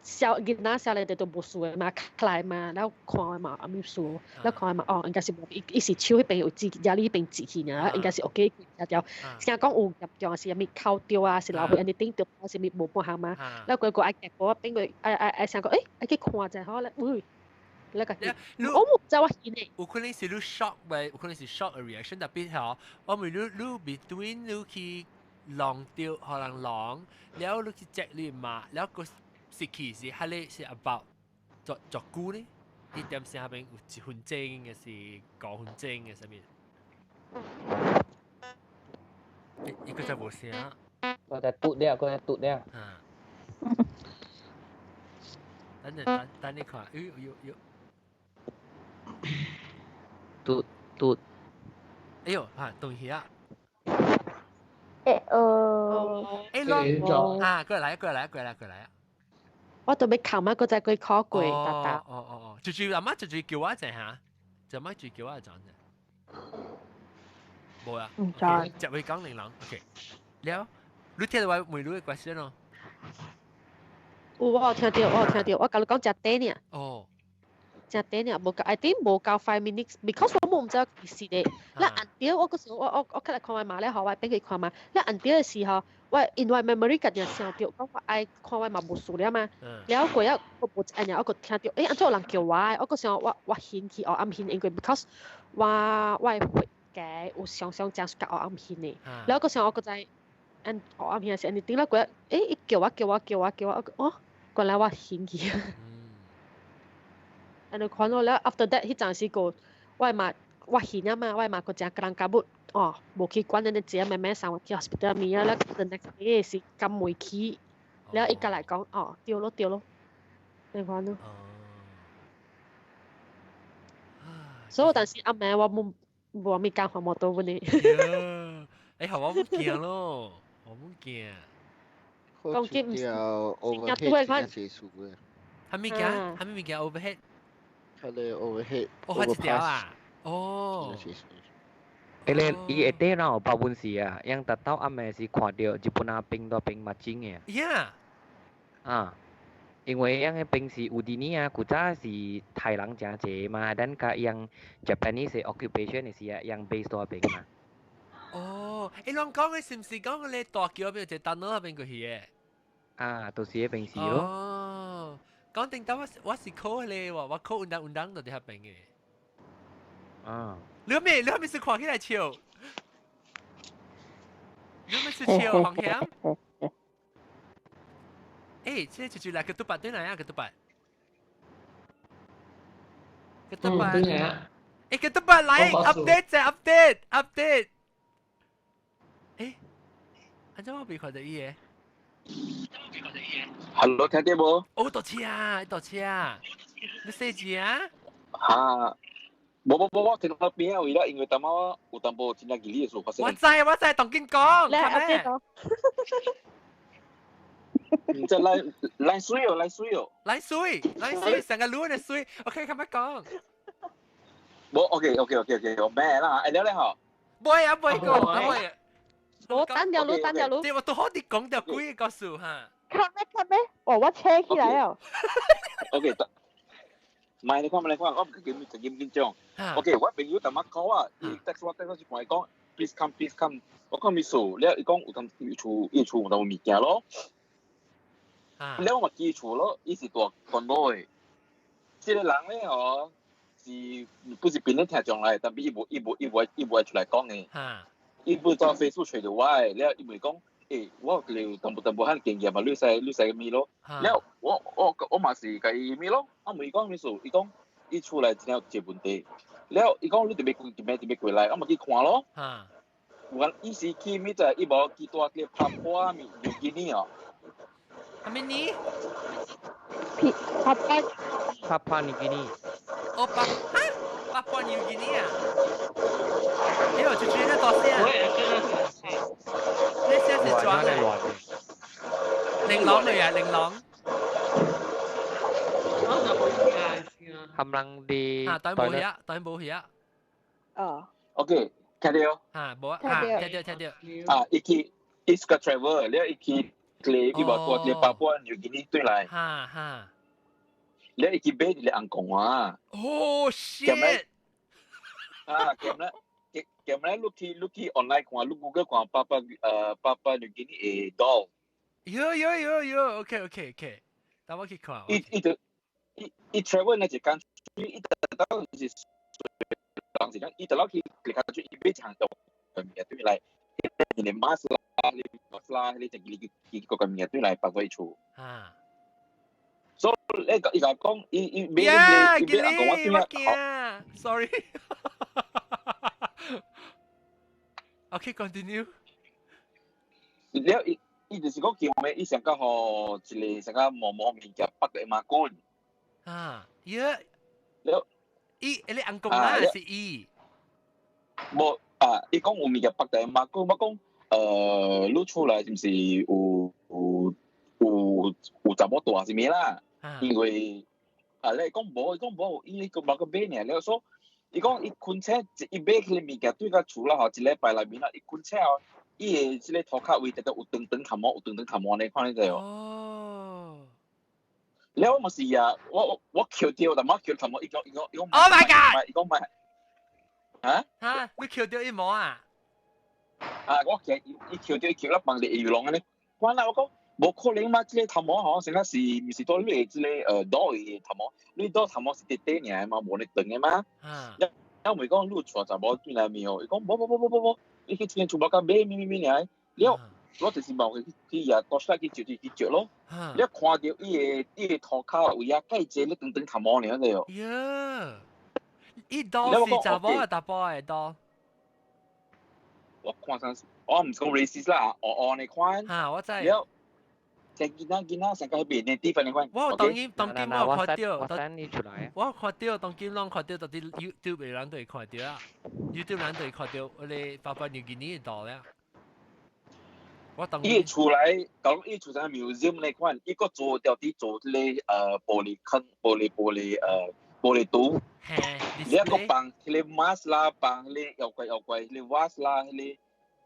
小囡仔少年就無事的嘛，起來嘛，然後看的嘛，也無事，然後看的嘛，哦，應該是無，伊伊是手彼邊有指，遮裡彼邊指去爾，應該是 OK，條條，聽講有嚴重是啥物哭著啊，是流血按呢頂著，是啥物無半項嘛，然後過過愛結果變過愛愛愛想講，欸，愛去看一下吼，咧，喂，你家己，我無知我見的。
有可能是你 shock 喂，有可能是 shock reaction，特別吼，我問你，你 between 你去。浪掉，可能浪，了你去 check 你嘛，了個時期是係你是 about 作作久呢？1點聲下邊有1分鐘嘅是5分鐘嘅啥物？一個就無聲。
我在嘟了，我在嘟了。
啊。等陣等等你看，哎呦呦呦。
嘟嘟。
哎呦，嚇，動起啊！
欸。
欸，啊，過來過來過來過來啊！
我都欲看嘛，閣再過考過，達達。
哦哦哦，就住阿媽就住叫我一陣嚇，就媽住叫我一陣啫。冇啊。
唔知。
就會講玲瓏，OK。了，你聽到我問你嘅 question 咯？
有，我有聽到，我有聽到，我共你講食短爾。
哦。
食短爾，無夠，I think 無夠 5 minutes，because 我無毋知幾時咧。咱按掉，我嗰時我較來看我媽咧，予我變去看嘛。咱按掉的時候，我因為 memory 家己想著，講我愛看我媽無事了嘛。了過了，我無按爾，我閣聽著，欸，按怎有人叫我？我閣想我我興去黑暗興，因為 because 我我的血家有常常誠佮黑暗興的。了閣想我閣知按黑暗興是按呢頂了過，欸，伊叫我叫我叫我叫我，我哦，原來我興去。按呢看咯，了 after that 彼陣時個我嘛我興啊嘛，我嘛閣誠人甲要哦，無去管恁個妹妹送我去 hospital 物啊，了 the next day 是感袂起，了伊共來講哦，對咯對咯，你看咯。所以但是暗暝我無無物工看摩托阮的。
欸，予我唔驚咯，我唔驚。
講緊唔是 overhead 真係數嘅。
啥物件？啥物件 overhead？
佢哋 overhead。
哦，一條啊！哦。
欸咧，伊會底人有包本事啊，樣達到暗暝是看著日本人兵都兵嘛真的。
Yeah。
啊，因為樣个兵是有啲呢啊，古早是泰人誠濟嘛，咱佮樣 Japanese occupation 的時啊，樣 base 到邊嘛。
哦，欸，攏講的是毋是講咧大橋邊有一個單那邊過去的？
啊，就是彼邊是咯。
哦，講定當我我是考咧，我我考運動運動就佇彼邊的。
啊。
你咩？你咩是看起來笑？你咩是笑？黃險？欸，這就就來個嘟八對來啊，個嘟八。個嘟八。欸，個嘟八來 update 者 update update。欸，按怎我未看著伊的？
Hello，聽到無？
哦，倒車啊，倒車啊，你細字啊？
哈，無無無，我聽到邊仔位啦，因為淡仔我有淡薄真正記憶的事發生。
我知我知，當緊講。
來 update 講。
毋知來來水哦，來水哦。
來水，來水，成個路的水。OK，咁樣講。
無，OK，OK，OK，OK，我咩啦？哎，了咧吼。
袂啊，袂講，袂。
我單條路，單條路。
對，我都好啲講掉幾個數哈。
看咩看咩？哦，我車起來哦。
OK，得。唔係你看，唔係你看，我唔緊緊緊張。OK，我朋友淡仔 call 我，伊 text 我 text 我是同伊講，please come please come。我講咩事？了伊講有當伊厝伊厝有當物件咯。了我嘛記厝咯，伊是住 condo 的。這個人咧哦，是不是邊咧聽上來，但是伊無伊無伊無伊無愛出來講的。伊不走 Facebook 揣著我的，了伊咪講，欸，我有淡薄淡薄遐經驗嘛，你使你使物咯。了我我我嘛是共伊物咯，啊問伊講啥物事，伊講伊厝內真有一個問題。了伊講你特別特別特別過來，我嘛去看咯。有伊是去物在伊無去蹛佇帕坡啊，紐幾尼哦。
啥物呢？
帕帕
帕帕紐幾尼。
哦，帕哈帕坡紐幾尼啊？哎呦，就覺得多聲。你聲是裝的。玲瓏嚟啊，玲瓏。
冚唪啲。
啊，對冇去啊，對冇去啊。
哦。
OK，聽著。
啊，無啊，聽著聽著。
啊，伊去伊是個 travel，了伊去伊無蹛佇帕坡紐幾尼轉來。
哈哈。
了伊去買一個紅公啊。
哦，shit！
啊，咁咧。咁咧，你去你去 online 看，你 Google 看帕帕帕帕紐幾尼的 doll。
有有有有，OK OK OK，等我去看。
伊伊就伊伊 travel 那一間，伊得到是當時講，伊得落去佢較伊買長度，對來，伊個 mask 啦，你啦，你就你伊個個物件對來放做伊厝。
啊。
所以你個伊個講，伊伊買伊買阿公我對啊。
Sorry。Okay, continue。
了伊伊就是講叫咩？伊想講吼一個想講毛毛物件北個馬棍。
啊，耶！
了，
伊你阿公啊是伊？
無啊，伊講有物件北個馬棍，我講你厝內是毋是有有有有查某大是咩啦？因為啊，你講無，伊講無，伊個無個買爾了，所伊講伊困醒伊買彼個物件對到厝啦吼，一禮拜內面啦，伊困醒哦，伊的這個塗骹位直直有長長頭毛，有長長頭毛呢，看你知無？
哦。
了我嘛是啊，我我抾著，但我抾頭毛，伊講伊講伊講。
Oh my god！
伊講莫。啊？
哈！你抾著伊毛啊？
啊！我抾伊抾著伊抾了放佇魚籠按呢，看啦，我講無可能嘛！這個頭毛吼，成個是毋是對你的這個袋的頭毛？你袋頭毛是短短爾的嘛，無呢長的嘛。
啊！
了咪講你有帶查某轉來面哦，伊講無無無無無無，你去這間厝無甲買咩咩咩爾的。了，我就是嘛去去也多出來去照去照咯。了看著伊的伊的塗跤位啊，蓋濟咧長長頭毛爾個哦。
呀！伊袋是查某啊，查埔的袋。
我看上，我毋是講 racist 啦，黑黑的款。
哈，我知。
了，成囡仔囡仔成個彼邊的地方的款。
我當今當今我看著，
我 send 你出來。
我看著當今攏看著，到底 YouTube 的人都會看著啊，YouTube 人都會看著，我咧爸爸牛幾年的袋了。我當
伊厝內，講伊厝在 museum 那款，伊閣做掉佇做這個玻璃坑、玻璃玻璃玻璃櫥。你閣放彼個 mask 啦，放彼個妖怪妖怪，彼個 vase 啦，彼個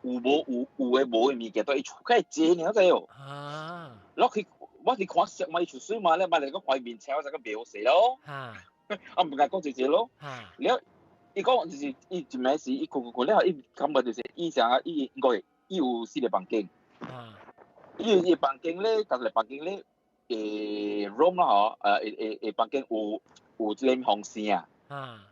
有無有有的無的物件，都伊厝較濟爾知哦。
啊！
我去我是看熟嘛，伊厝水嘛，你嘛嚟講看伊面青，我就講袂好勢咯。
啊！
啊，毋敢講濟濟咯。
啊！
了，伊講就是伊一暝時，伊睏睏睏了，伊感覺就是伊啥伊應該伊有四個房間。
啊！
伊伊房間咧，逐個房間咧，room 啦嗬，誒誒誒房間有有這個風扇啊。
啊！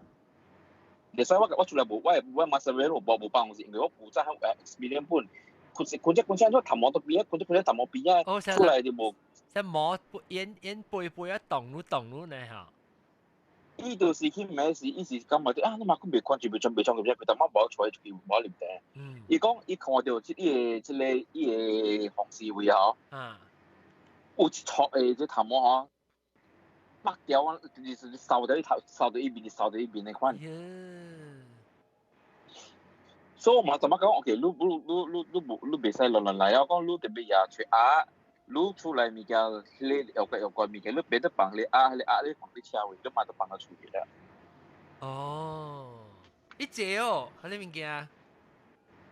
你使我我出來無，我我馬上無無無放風扇，因為我負責experience 本，困困只困只頭毛都邊啊，困只困只頭毛邊啊，出來就無。
只毛煙煙背背啊，動攏動攏呢嚇。
伊就是去買時，伊是感覺啊，你嘛佫袂關注，袂裝袂裝佢，佢淡仔無出去無啉茶。伊講伊看著這伊個這個伊個風扇位吼，有一撮的這頭毛吼，剝掉啊，就是掃掉伊頭，掃掉伊面，掃掉伊面的款。所以我嘛怎麼講？OK，你你你你你無你袂使亂亂來啊！講你特別也吹鴨，你厝內物件，彼個藥怪藥怪物件，你別得放咧鴨，彼個鴨你放佇車位，你嘛都放到厝去了。
哦，伊濟哦，彼個物件。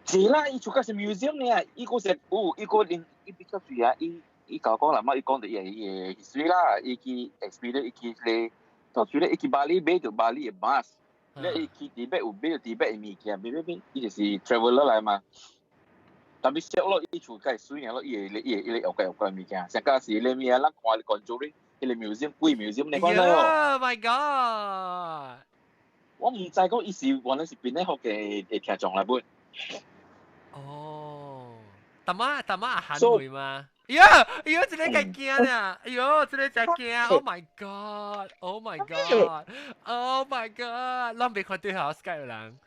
濟啦，伊厝甲是 museum 呢，伊閣是有，伊閣連伊比較水啊，伊伊甲我講啦，嘛伊講著伊個伊個 history 啦，伊去 experience，伊去咧，到處咧，伊去巴厘買著巴厘的 mask。你伊去佇北有買著佇北的物件，買買買，伊就是 traveller 來嘛。但係小咯，伊厝較會水爾咯，伊會伊會伊個藥怪藥怪物件，上加是咧咩啊？咱看關注咧，彼個 museum 鬼 museum 你看到
？Oh my god！
我毋知講伊是原來是邊個福建的聽眾來本。
哦，淡仔淡仔韓會嗎？哎呀，哎呦，這個較驚啊！哎呦，這個真驚！Oh my god！Oh my god！Oh my god！咱袂看對下 Skype 人。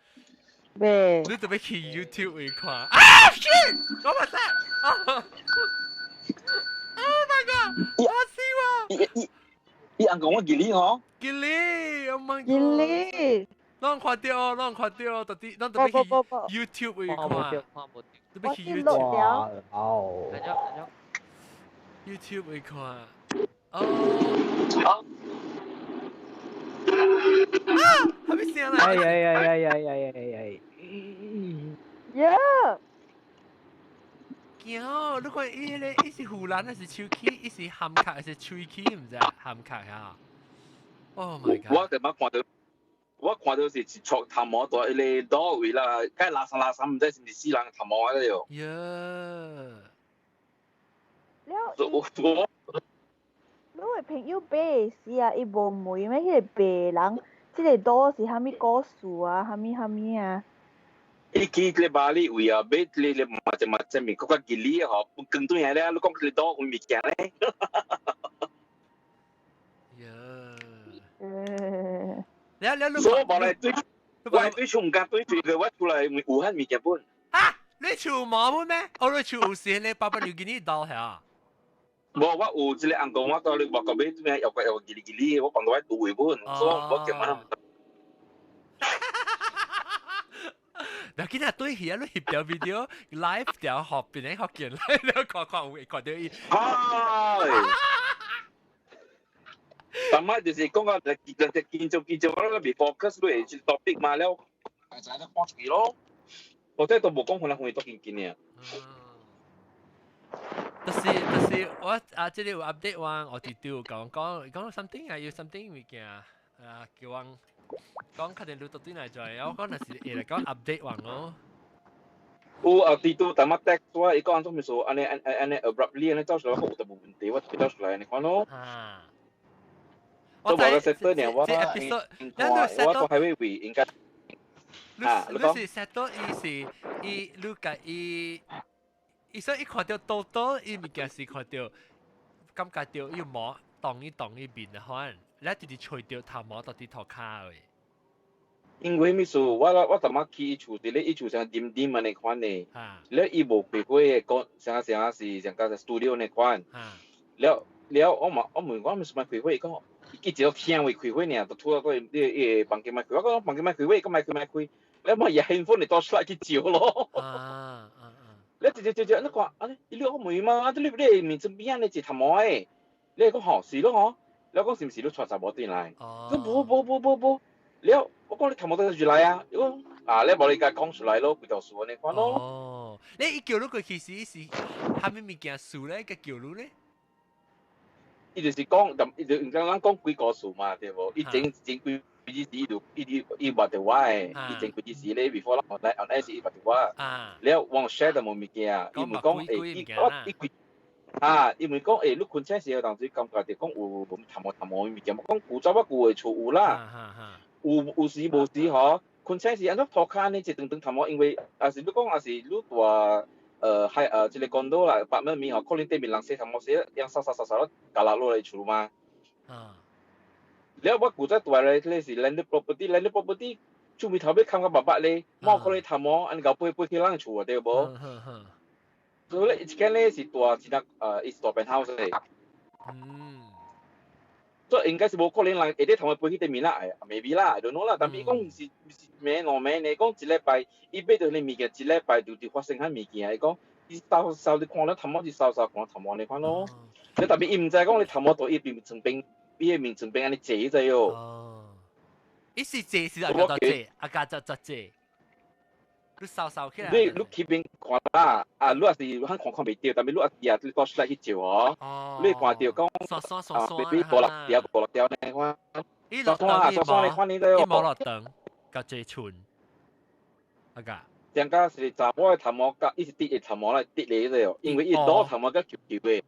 袂。
你準備去 YouTube 會看？啊 shit！我嘛知。Oh my god！嚇死我！
伊伊伊翁講我記你吼。
記你，Oh my god！
記你。
攏看著，攏看著，到底咱準備去 YouTube 會看。準備去 YouTube。
哦。
YouTube 會看。哦。
啊！
係咪聲啦？
哎呀呀呀呀呀呀呀！
呀！
驚！你看伊彼個，伊是護欄還是手機？伊是含卡還是喙齒？毋知含卡嚇。Oh my god！
我特捌看到，我看到是一撮頭毛在彼個倒位啦，該垃圾垃圾，毋知是毋是死人頭毛啊個喲。
呀！
了，
我我。
你的朋友買的時啊，伊無問咩？彼個白人，這個刀是啥物故事啊？啥物啥物啊？
伊去咧巴厘位啊，買咧咧嘛就嘛就面，嗰個吉利嗬，更多嘢咧，你講佢多會物件咧。
呀！
誒，
你你
所以我嚟對，我對厝唔敢對住佢，我出來武漢物件本。
啊！你厝冇本咩？我你厝有時你爸爸你見你到係
無，我有一個翁公，我到你外國買咩又個又吉利吉利，我講到我賭位本，所以我叫乜？
嗱，今日對起啊，你翕條 video live 條學邊咧學見咧，你看看有會看到伊。
係。但係就是講個人哋見做見做，我未 focus 落去 topic 嘛了，大家都講出去咯。我這都無講可能會多見見嘅。
就是我啊，這裡有 update 我，我直丟講講講 something 啊，有 something 物件啊，叫我講確定你到底來做，我講那是會來講 update 我咯。
有啊，地都但乜 text 我，伊講做咩事？按呢按按呢 abruptly 按呢走出來，我有得無問題，我走出來按呢看咯。
啊。
都無個 set 呢，我我都還會為應該。
你你是 set 到伊是伊，你甲伊。伊所以伊看到多多，伊物件是看到感覺到伊毛動伊動伊面的款，你直直吹到頭毛到底頭骹的。
因為咩事？我逐擺去伊厝佇咧，伊厝像點點按呢款的，了伊無開會的，講啥啥是像甲 studio 那款。了了，我嘛我問我毋是莫開會，伊講伊一個聽話開會爾，就吐到個伊伊房間莫開，我講房間莫開會，講莫開莫開，了嘛伊興奮會倒出來去照咯。
啊啊！
你直接直接，你看，啊你你我問嘛，啊你你面身邊你一頭毛的，你講吼是咯吼，你講是毋是你帶查某轉來？講無無無無無，了我講你頭毛倒入來啊，伊講啊你無你家講出來咯，規條事按呢款咯。
哦，你伊叫你過去時是蝦米物件事咧？個叫你咧？
伊就是講，伊就剛剛講幾個事嘛，對無？伊前前幾幾時伊就伊伊伊捌著我的，伊前幾時咧，before 咱 online online 時伊捌著我。了我 share 淡薄物件，伊問講，欸，伊我伊規啊，伊問講，欸，你困醒時有當時感覺著講有頭毛頭毛物件，我講古早我舊的厝有啦，有有時無時吼，困醒時按怎塗跤按呢一長長頭毛，因為也是你講也是你大係這個 condo 啦，百蚊面吼，可能對面人洗頭毛洗，樣掃掃掃掃，咬落落來厝嘛。了我古早住咧，迄個是 landed property，landed property 厝面頭尾砍到白白咧，冇可能頭毛按呢敖飛飛去人厝啊，對無？所以咧，一間咧是大一個伊是大 penthouse 咧。
嗯。
所以應該是無可能人會佇頭毛飛去對面啦，maybe 啦，I don't know 啦。但是伊講毋是毋是暝兩暝呢，講一禮拜，伊買著彼物件一禮拜就佇發生彼物件，伊講伊梢梢你看了頭毛是梢梢看頭毛按呢款咯。你特別伊毋知講你頭毛到伊邊床邊。伊個面床邊按呢坐者喲。
哦。伊是坐是阿家坐，阿家坐坐坐。你掃掃起來。
你你去邊看啦？啊，你也是肯看看袂著，但是你也是你倒出來去照哦。你會看著講啊，比五六條五六條呢款。
伊
落燈，
伊無落燈，甲坐寸。阿家。
上加是查某的頭毛，甲伊是滴的頭毛來滴咧個哦，因為伊倒頭毛較球球的。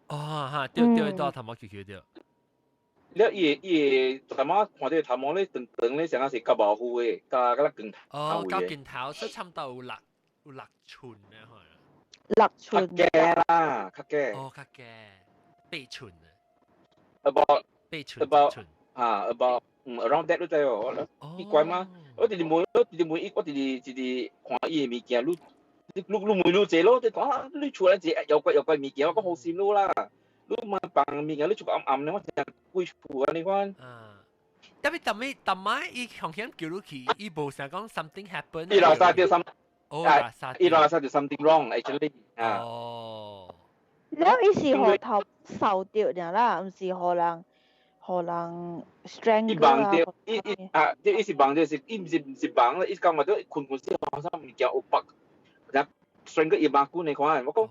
哦哈，對對，倒頭毛球球對。
了，伊個伊個頭毛看著頭毛咧長長咧，啥是較毛膚的，較較光頭。
哦，較鏡頭，所以差不多有六寸咧，可能。
六寸。
較低啦，較低。
哦，較低，8寸啊。
About
8寸。
About 啊，about around that 你知哦。奇怪嗎？我直直問，我直直問伊，我直直直直看伊的物件，你你你問愈濟咯，你講啊，你厝內一個妖怪妖怪物件，我講好心你啦。你嘛放物件，你厝暗暗咧，我成規厝按呢款。
啊！特別特別特擺伊雄險叫你去，伊無想講 something happen。
伊落沙就 some，
哦，落沙。
伊落沙就 something wrong actually。啊。
哦。
了伊是予頭掃著爾啦，毋是予人予人 strangle
伊夢著，伊伊啊，伊是夢著是，伊毋是毋是夢啦，伊感覺著睏睏時好像物件有縛，然後 strangle 伊目骨呢款，我講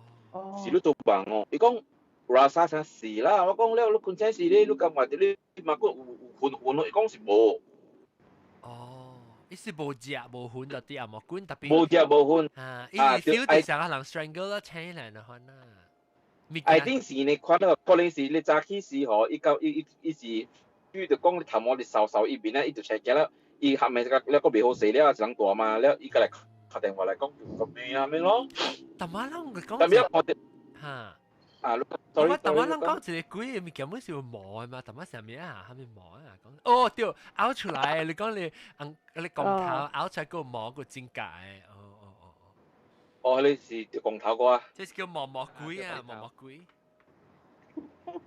是你做夢哦，伊講。rasa 啥是啦，我講了，你困醒時咧，你感覺著你目骨有有昏昏咯，伊講是無。
哦，伊是無食無昏就啲啊，無管特別。
無食無昏。
啊，伊 feel 到成個人 strangle 啦，請來那款啦。
I think 是呢款咯，可能是你早起時吼，伊到伊伊伊是，比如講你頭毛佇梢梢伊面咧，伊就請起了，伊後面個了閣袂好勢了，一人大嘛，了伊閣來打電話嚟講就咁樣咩咯。
但係我講，
但係我哋
嚇。
啊，
我但我諗講一個鬼嘅物件，本是有毛嘅嘛？但我上面啊，下面毛啊，講哦對，拗出來，你講你你光頭拗出來個毛個真假嘅，哦哦哦
哦。哦，你是光頭個啊？
這是叫毛毛鬼啊，毛毛鬼。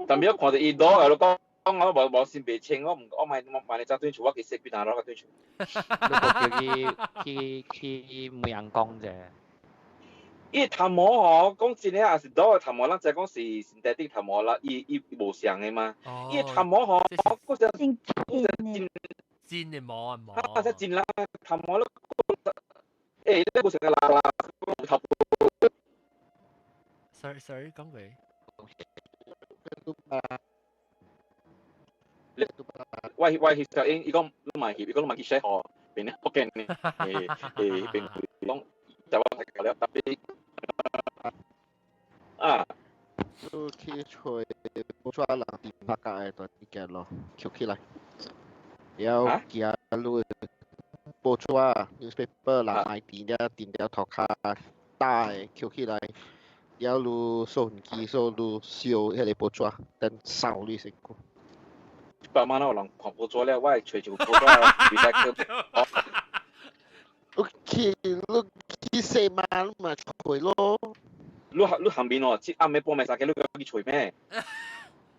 但係一看到伊攞啊，你講我無無先袂清，我唔我買我買你扎對厝，我去識邊哪攞個對厝。
你叫佢去去梅陽江啫。
伊頭毛吼，講真嘅，也是倒個頭毛，咱知講是 synthetic 頭毛啦，伊伊無相嘅嘛。伊頭毛吼，嗰隻
真
真
真嘅毛啊毛。
啊，只真啦，頭毛咯，欸，你無成個啦啦頭。
Sorry sorry，講過。
我我翕小英，伊講你嘛翕，伊講你嘛去洗吼，變咧福建呢，誒誒變講。就我睇了特別啊，
都去揣報紙人伫拍架的段物件咯，捡起來，然後行路報紙 newspaper 人賣挃了挃了塗跤大的捡起來，然後你掃機掃你燒彼個報紙，等掃你身軀。
百萬有人看報紙了，我會揣一個報紙比賽課。
你去你去洗嘛，你嘛揣咯。
你你旁邊哦，這暗暝半暝三更，你去揣咩？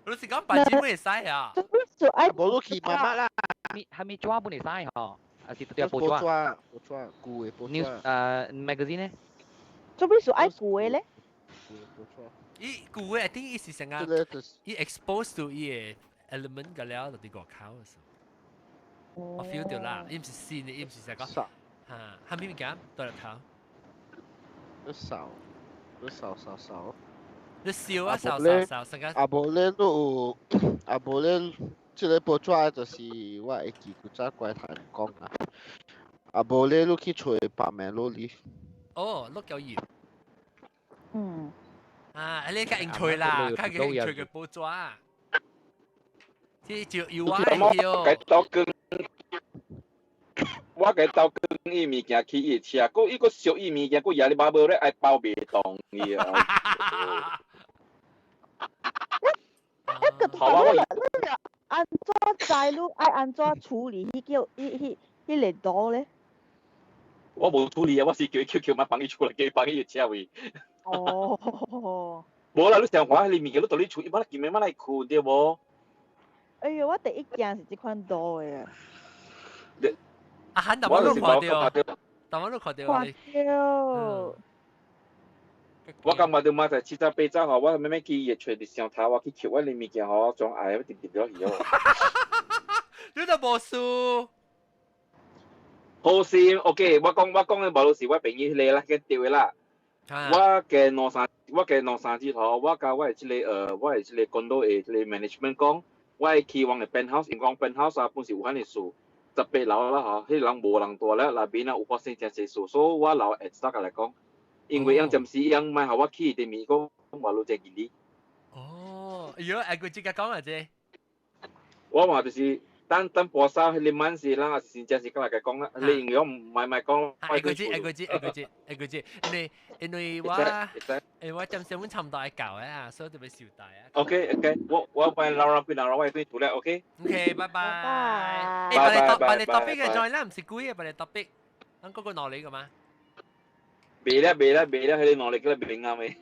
你是講白紙會使啊？
無你去媽媽啦。
係咪紙本會使吼？還是對報
紙？報紙，舊的報紙。
News 誒 magazine 呢？
做咩事愛舊的咧？
伊舊的一定伊是成個，伊 expose to 伊個 element 個了，就佇外口的時候。我 feel 到啦，伊毋是新的，伊毋是成個。嚇，蝦米物件倒入頭？
你掃，你掃掃掃。
你燒啊掃掃掃，成個。
啊無咧，你有，啊無咧，這個報紙就是我會記古早怪談講啊。啊無咧，你去揣pomelo leaf。
哦，鹿角葉。
嗯。
啊，你較應揣啦，較應揣個報紙。這就有我的
票。我共伊斗扛伊物件去伊車，閣伊閣燒伊物件，閣壓你把無咧愛包袂動伊啊！
好啊，我按怎知你愛按怎處理？彼叫彼彼彼個刀咧？
我無處理啊，我是叫伊 QQ 嘛，放伊出來，叫伊放伊車位。
哦。
無啦，你想看，你物件你倒咧處，伊把見面嘛來困對無？
哎喲，我第一件是這款刀的。
啊，喊大媽都看到，大媽都看到。
看到。
我感覺到嘛在七早八早吼，我慢慢去伊揣佇上頭，我去抾我啲物件吼，裝愛，我直直落去哦。
你都無輸。
好心，OK，我講我講的無論是我朋友迄個啦，去對的啦。我加兩三，我加兩三日吼，我佮我的這個我的這個 condo 的這個 management 講，我會期望的 penthouse，因講 penthouse 啊，本是有遐爾事。18樓啦吼，彼人無人住了，內面啊有發生誠濟事，所以我留 extra 來講，因為樣暫時樣莫予我去佇面講話愈濟距離。
哦，喲，愛過這個講啊這。
我嘛就是等等播衫，彼個晚時，咱也是真正是過來共講啦。你因為我毋莫莫講。
愛過這，愛過這，愛過這，愛過這，因為因為我因為我暫時阮差毋多愛到的啊，所以特別受帶啊。
OK OK，我我幫老人幾人，我會對出來 OK。
OK，拜拜。欸，別個別個 topic 嘅再啦，毋是鬼嘅，別個 topic，咱個個腦力個嘛？
袂啦袂啦袂啦，彼個腦力叫袂啱的。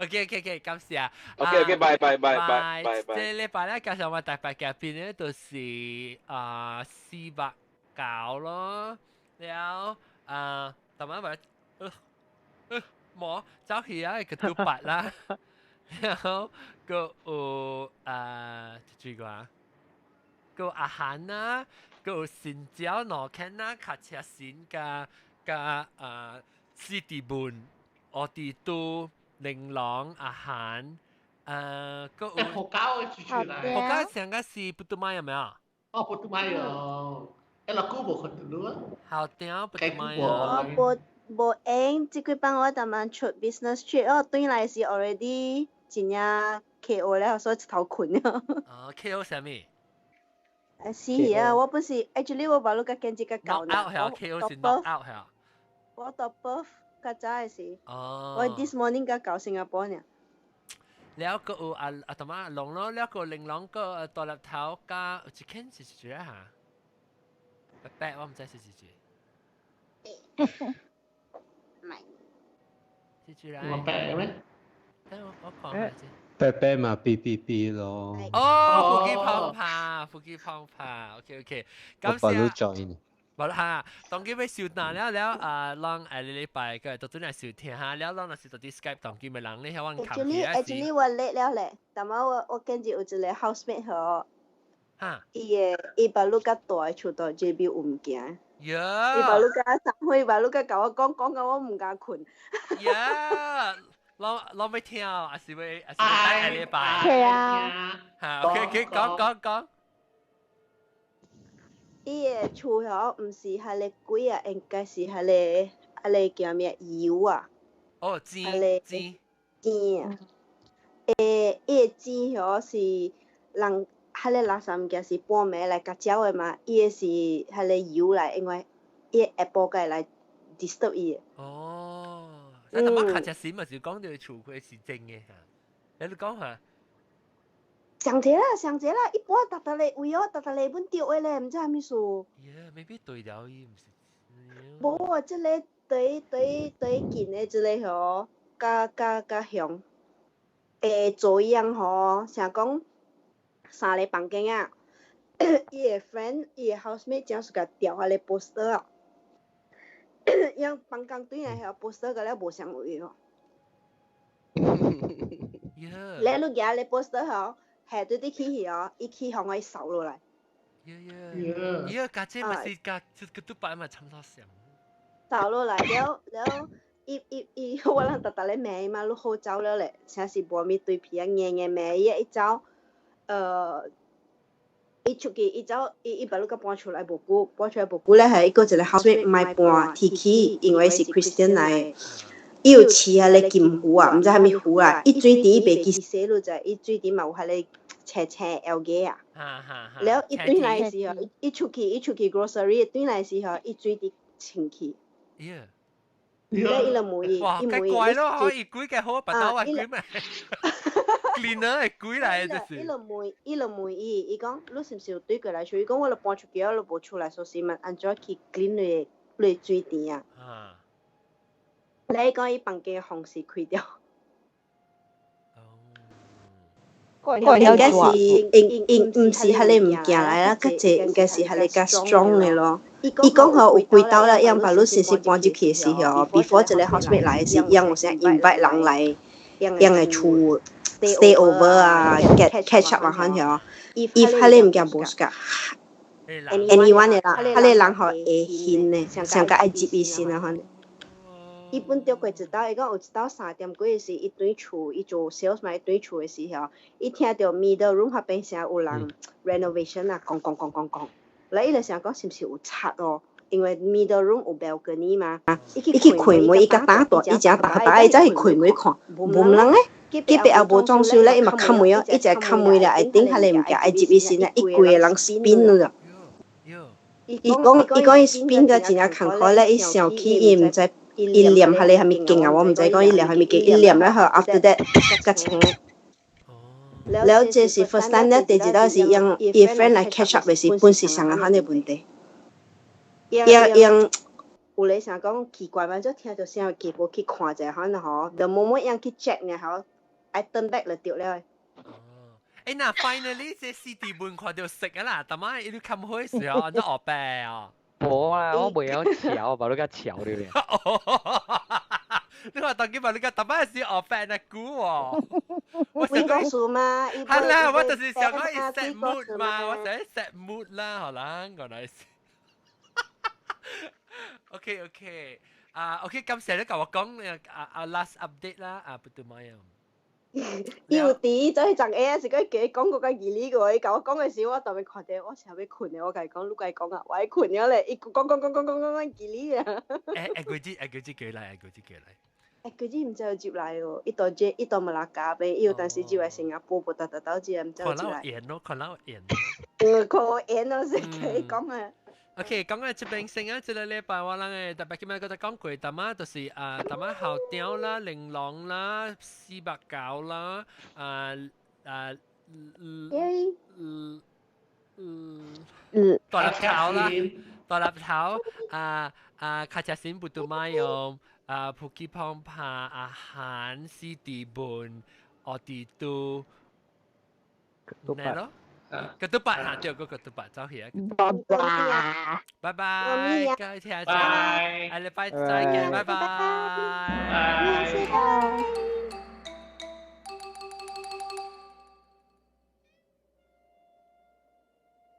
OK OK OK，感謝。
OK OK，拜拜拜拜拜拜。
這禮拜咧，介紹我大伯嘉賓咧，就是啊490咯，了啊，逐晚話，無走去啊，個拄八啦，然後閣有啊，這個啊，閣有阿韓啊，閣有新椒兩間啊，卡車新加加啊四地門，奧地都。玲瓏阿韓，閣有。
福膠的出來。
福膠上個是不都買有沒有？
哦，不都買哦，欸，老久無看到你啊。
好聽，不都買
我無無閒，這幾擺我逐晚出 business trip，我轉來時 already 真正 KO 了，所以一頭困了。
哦，KO 啥物？
是啊，我不是，actually 我把你個見這個舊
knock out 係 KO 是 knock out 係。
我到 Perth 較早嘅時，
哦。
我 this morning 才到新加坡呢。
了個有啊啊，同埋龍咯，了個玲瓏個大粒頭加有一間是是啊嚇，白白我唔知是是是。是是
我白咩？
等我我看下先。
白白嘛 B B B 咯。
哦，腹肌胖胖，腹肌胖胖，OK OK。
我把你 join。
無啦，當今欲收檔了了啊，咱下禮拜個都轉來收聽哈，了咱若是到佇 Skype 當今的人咧，遐阮看起來是。
Actually 我 late 了咧，但係我見住有一個 housemate 嗬，伊的伊把你較大的厝到這邊有物件。伊把你較三歲，把你較共我講講到我毋敢睏。
呀，咱咱欲聽，還是欲還是欲等下禮拜？
係啊。
嚇，OK OK，講講講。
伊的厝吼，毋是彼个鬼啊，應該是彼个彼个叫咩油啊？
哦，煎煎
煎啊！欸，伊的煎吼是人彼个垃圾物件是半暝來共鳥的嘛，伊的是彼个油來，因為伊的下晡過來 disturb 伊的。
哦，那怎麼卡只時嘛是講到厝佢是真的嚇？你講下。
上濟啦，上濟啦，一般逐逐个位哦，逐逐个本著的咧，毋知啥物事。
Yeah，maybe 對了伊毋是。
無啊，這个對對對近的這個吼，較較較凶。會做樣吼，像講三个房間啊，伊的 friend，伊的 housemate 正是共吊彼个 poster 啊，樣放工轉來遐 poster 甲了無相位哦。咧你舉个 poster 吼，下對啲起去哦，伊起予我掃落來。
耶，家姐嘛是家，這個都擺嘛差不多像。
掃落來了了，伊伊伊，我人逐逐咧罵伊嘛，你好走了咧，啥是無物對皮啊，硬硬罵伊，伊走，伊出去，伊走，伊伊把你個搬出來無久，搬出來無久咧，係伊閣一個 housemate 莫搬提起，因為是 Christian 來。伊有飼彼个金魚啊，毋知啥物魚啊，伊水池袂記洗你知，伊水池嘛有彼个青青 algae 啊。了伊轉來時候，伊出去伊出去 grocery 轉來時候，伊水池清去。了伊就問伊，
哇，
伊問伊。
怪咯，伊鬼個好，白刀啊鬼咩？cleaner 係鬼來就是。
伊就問，伊就問伊，伊講你是毋是有對過來厝？伊講我就搬出去，我就無出來，所以問按怎去 clean 你的你的水池啊？你講伊房間風勢開掉。應該是應應毋是彼个物件來啦，較濟應該是彼个較 strong 的咯。伊講吼有幾道啦，樣把你先是搬入去的時候，before 一個 housemate 來的時，樣有啥 invite 人來，樣的厝 stay over 啊，get catch up 啊，款吼。if 彼个物件無 suka anyone 的啦，彼个人吼會興的，上較愛入伊身啊款。伊本著過一道，伊講有一道3點幾的時，伊轉厝，伊做 sales 嘛，伊轉厝的時候，伊聽著 middle room 彼邊聲有人 renovation 啊，講講講講講，來伊就想講是毋是有賊哦？因為 middle room 有 balcony 嘛，伊去開門，伊較膽大，伊誠大大，伊才去開門看，無人咧，隔壁也無裝修咧，伊嘛敲門哦，伊一敲門了，會頂彼个物件愛入伊身咧，伊規个人 spin 了。伊講伊講伊 spin 甲真正艱苦咧，伊想起伊毋知。伊念彼个啥物經啊，我毋知講伊念啥物經，伊念了後 after that 較清。了這是 first time 了，第二道是用伊 friend 來 catch up 的時，本是上個款的問題。用用有咧想講奇怪嘛，就聽著聲記無去看一下，可能吼，就無乜樣去 check 呢，吼，愛 turn back 就對了。
欸，那 finally 這 CD 本看到色啊啦，但係伊你冚開時候，按怎學白啊？
無啊，我袂曉調，把你共調對不對？
你話當今把你個特別是學白那股哦。
我想講數嘛，
係啦，我就是想講伊 set mood 嘛，我想 set mood 啦，可能原來是。OK OK，啊 OK，感謝你共我講啊啊 last update 啦，啊不對咪啊。
伊有佇做迄陣下是閣加講閣較義理個，伊共我講的時，我特別看著，我想欲睏的，我共伊講，你家講啊，我愛睏了咧，伊講講講講講講講義理啊。
欸欸，句子欸句子過來，欸句子過來。
欸，佢啲毋知有接來哦，伊到這，伊到馬來加邊，伊有當時入來新加坡，無達達到這，毋知有
看
接來。
到演咯，看到演。
嗯，看我演咯，是可以講啊。
OK，講到這邊先啊，這個禮拜我人嘅特別今日個講過，淡仔就是啊，淡仔校長啦、玲瓏啦、四百九啦，啊啊，嗯嗯嗯，大粒頭啦，大粒頭啊啊，卡車先不都買用啊，普吉碰帕啊，韓斯蒂本，奧迪都，咩咯？個都八下，對，個個都八，走起啊！
拜拜，
拜拜，各位聽眾，下禮拜再見，拜拜。
拜。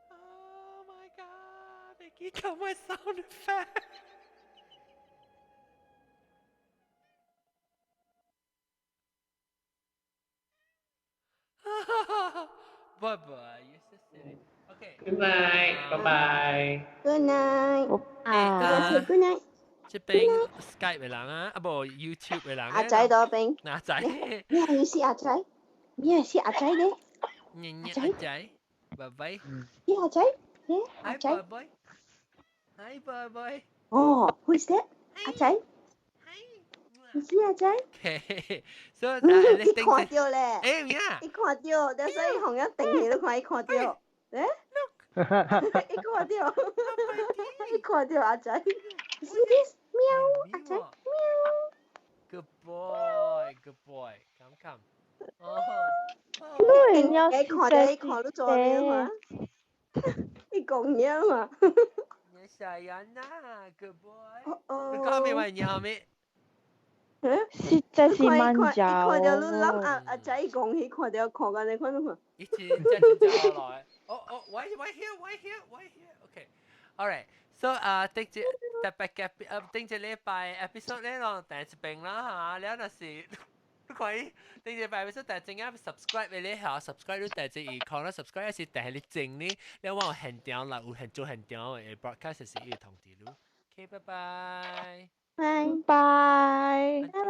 Oh my God! They keep my sound effect. Bye bye. You're so silly. Okay.
Good night. Bye bye.
Good night.
啊
Good night.
這邊 Skype 的人啊，啊無 YouTube 的人。
阿仔多邊。
阿仔。
你係是阿仔？你係是阿仔咧？
阿仔。阿仔。拜拜。
你阿仔？你阿仔
？Hi boy. Hi boy boy.
哦，Who is that？阿仔。你是阿仔？
Okay. So 你
伊看到咧。
欸呀！
伊看到，但所以紅一定起都看伊看到。欸？伊看到，伊看到阿仔。See this？喵，阿仔，喵。
Good boy, good boy. Come, come. 哦。
你要
你看到伊看到做咩嘛？你講嘢嘛？
你小人啊，Good boy。你講咩話？你後面？
實在是蠻
嚼。看到你諗阿阿仔講，伊看到看緊你看到嘛？
一直真真正來。哦哦，wait wait here wait here wait here. Okay. All right. So 啊，頂一特別嘅頂一禮拜 episode 咧，咯，第一邊啦嚇，了若是。你看伊頂一禮拜 episode，但係正啱 subscribe 嘅咧嚇，subscribe 你第一二看啦，subscribe 是第你整呢，了我有現場啦，有現做現場嘅 broadcast 是伊會通知你。OK，拜拜。
拜
拜。
拜拜。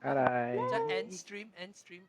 拜拜。
再 end stream end stream。